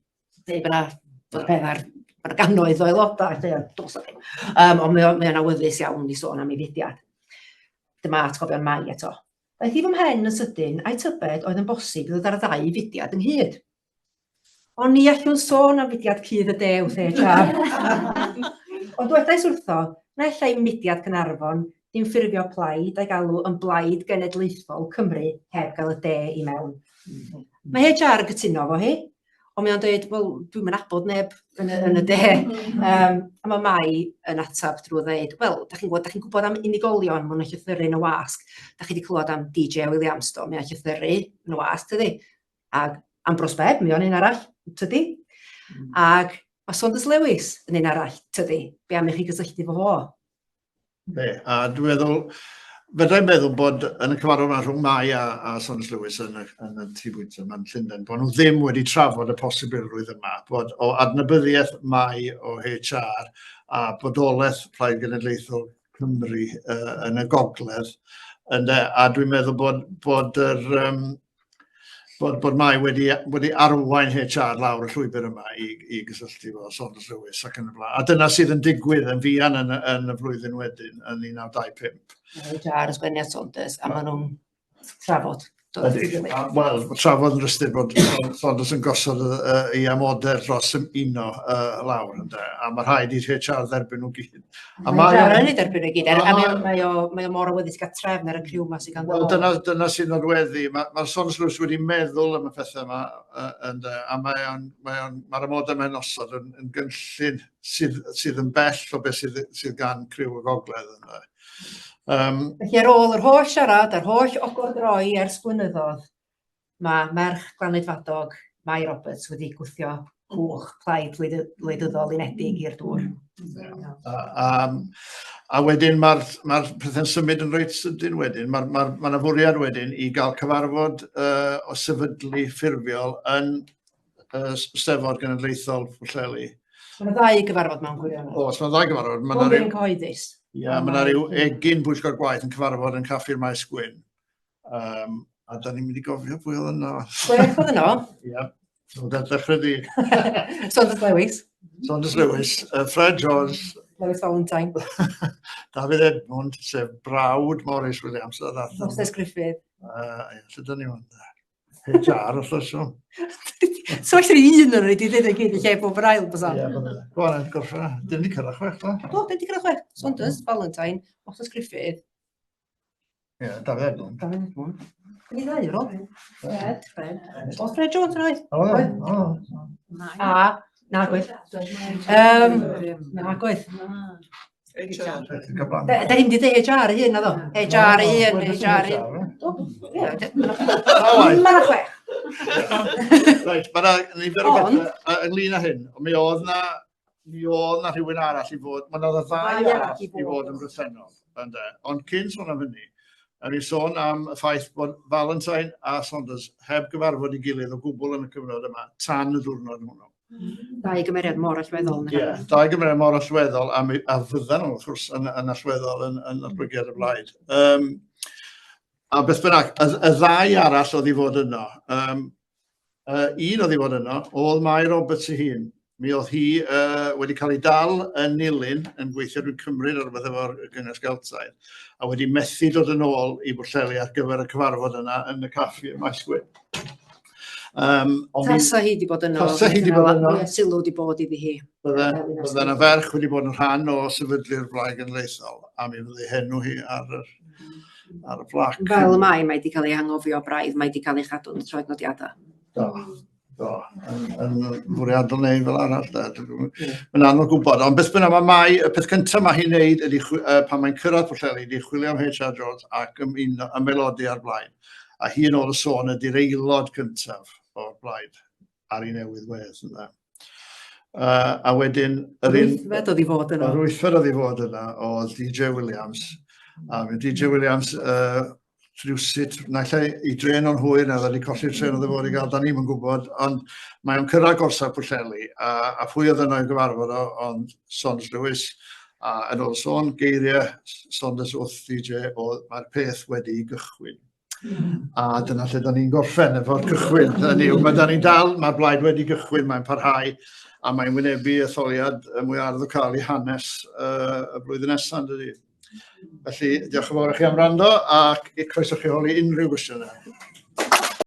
dweud bod yna bod peth ar bod gannoedd o aelodau, lle dos o ddim. Um, ond mae o'n mae awyddus iawn i sôn am ei fudiad. Dyma atgofion Mai eto. Daeth i fy mhen yn sydyn, a'i tybed oedd yn bosib i ddod ar ddau fudiad ynghyd. Ond ni allwn sôn am fudiad cudd y de wrth HR. Ond dwedais wrtho na allai mudiad Caernarfon ddim ffurfio plaid a'i galw yn Blaid Genedlaethol Cymru heb gael y de i mewn. Mae HR yn cytuno efo hi, ond mae o'n dweud, wel, dwi'm yn nabod neb yn y, yn y de. Um, a mae Mai yn atab drwy ddeud, wel, da chi'n gwybod, da chi'n gwybod am unigolion, maen nhw'n llythyru yn y wasg. Da chi wedi clywed am DJ Williams, do, mae'n llythyru yn y wasg, dydy? Ac Ambrose Bebb, mi o'n un arall, tydi? Ac mae Saunders Lewis yn un arall, tydi? Be am i chi gysylltu fo fo? Be, a dwi'n meddwl, fedra i'n meddwl bod yn y cyfarfod yma rhwng Mai a, a Saunders Lewis yn y, yn y tŷ bwyta yma'n Llundain, bod nhw ddim wedi trafod y posibilrwydd yma, bod o adnabyddiaeth Mai o HR a bodolaeth Plaid Genedlaethol Cymru uh, yn y gogledd, ynde, a dwi'n meddwl bod, bod yr, um, bod, bod Mai wedi, wedi arwain HR lawr y llwybr yma i, i gysylltu fo Saunders Lewis ac yn y blaen. A dyna sydd yn digwydd yn fuan yn, yn y flwyddyn wedyn, yn 1925. HR yn sgwennu at Saunders, a maen nhw'n trafod. Wel, trafod yn rhystir bod Saunders yn gosod ei amodau dros uno lawr, ynde? A mae rhaid i'r HR dderbyn nhw gyd. A mae HR yn ei derbyn nhw gyd, a mae, mae, o, mae o mor awyddus gael trefn ar y criw yma sy'n ganddo. Wel, dyna, dyna sy'n nodweddu. Mae, mae Saunders Lewis wedi meddwl am y pethau yma, ynde? A mae'r mae mae amodau mae'n osod yn, yn gynllun sydd, sydd yn bell o beth sydd, sydd gan criw y gogledd, ynde? Um, Felly ar ôl yr holl siarad a'r holl ogor droi ers blynyddoedd, mae merch Glanyd Fadog, Mai Roberts, wedi gwthio cwch plaid wleidyddol unedig i'r dŵr. Yeah. A, a, a wedyn mae'r mae pethau'n symud yn reit sydyn wedyn. Mae'r mae, mae yna fwriad wedyn i gael cyfarfod uh, o sefydlu ffurfiol yn uh, Steddfod Genedlaethol Pwllheli. Mae yna ddau gyfarfod mewn gwirionedd. Oes, mae yna ddau gyfarfod. Mae yna ryw... cyhoeddus. Ie, yeah, mae yna ryw egin bwyllgor gwaith yn cyfarfod yn Caffi'r Maes Gwyn. Um, a da ni'n mynd i gofio pwy oedd yno. Chwech oedd yno? Ie. So, dechrau di. Saunders Lewis. Saunders Lewis, uh, Fred Jones. Lewis Valentine. David Edmund, sef brawd Morris Williams. Moses Griffith. Uh, lle dyn ni wan? HR, os oes nhw. So allan ni un o'n wedi dweud y gyd i lle bob yr ail, bysa? Ie, bydde. Go on, gorffen. Dim di cyrraedd chwech, do? Do, dim di cyrraedd chwech. Saunders, Valentine, Moses Griffith. Ie, Dafydd Edmund. Dafydd Edmund. Yn ei ddau, ro? Fred, Fred. Oedd Fred Jones yn oedd? Oedd, oedd. A, na gwaith. Um, na gwaith. HR. Da ni'n mynd i ddeud HR ei hun, naddo? HR ei hun, HR ei hun. Mae yna chwech. Reit, mae yna nifer o bethau ynglyn â hyn. Mi oedd na, mi oedd na rhywun arall i fod, mae yna ddau arall i fod yn bresennol. Ynde? Ond cyn sôn am hynny, a ni sôn am y ffaith bod Valentine a Saunders heb gyfarfod i gilydd o gwbl yn y cyfnod yma tan y diwrnod hwnnw. Dau gymeriad mor allweddol. Ie, yeah, dau gymeriad mor allweddol, a, mi, a fyddan nhw, wrth gwrs, yn, yn allweddol yn, yn datblygiad y blaid. Um, a beth bynnag, y, y ddau arall oedd i fod yno, um, uh, un oedd i fod yno, oedd Mai Roberts ei hun. Mi oedd hi uh, wedi cael ei dal yn Nilyn, yn gweithio drwy Cymru ar rhywbeth efo'r Gyngres Geltaidd, a wedi methu dod yn ôl i Bwllheli ar gyfer y cyfarfod yna yn y caffi ym Maes Gwyn. Um, Tasa hi wedi bod yno. Tasa hi wedi bod yno. Sylw wedi bod iddi hi. Bydde, bydde yna ferch wedi bod yn rhan o sefydlu'r Blaid Genedlaethol, a mi fydde henw hi ar yr, ar y plac. Fel y mae, mae wedi cael ei hangofio braidd, mae wedi cael ei chadw'n troednodiadau. Do, do, yn, yn fwriadol neu fel arall. Da. Mae'n anodd gwybod, ond beth bynnag mae Mai, y peth cyntaf mae hi'n neud ydy, pan mae'n cyrraedd Pwllheli, ydy chwilio am H.R. Jones ac ymaelodi ar blaid. A hi yn ôl y sôn ydy'r aelod cyntaf o'r blaid ar ei newydd wedd. Ynde. Uh, a wedyn... Yr wythfed oedd i fod yno. Yr wythfed oedd i fod yno oedd DJ Williams. A mae DJ Williams uh, rhywsut, naill ai i dren o'n hwyr, neu wedi colli'r tren oedd e fod i gael, da ni'n yn gwybod, ond mae o'n cyrraedd gorsaf Pwllheli, a, a phwy oedd yno i gyfarfod o, ond Saunders Lewis, A yn ôl sôn, geiriau Saunders wrth DJ oedd mae'r peth wedi gychwyn. A dyna lle da ni'n gorffen efo'r cychwyn. Hynny yw, mae da ni'n dal, mae'r blaid wedi gychwyn, mae'n parhau, a mae'n wynebu etholiad y mwy arwyddocaol i hanes uh, y blwyddyn nesaf, dydy. Felly, diolch yn fawr i chi am rando, ac croeso chi holi unrhyw gwestiynau.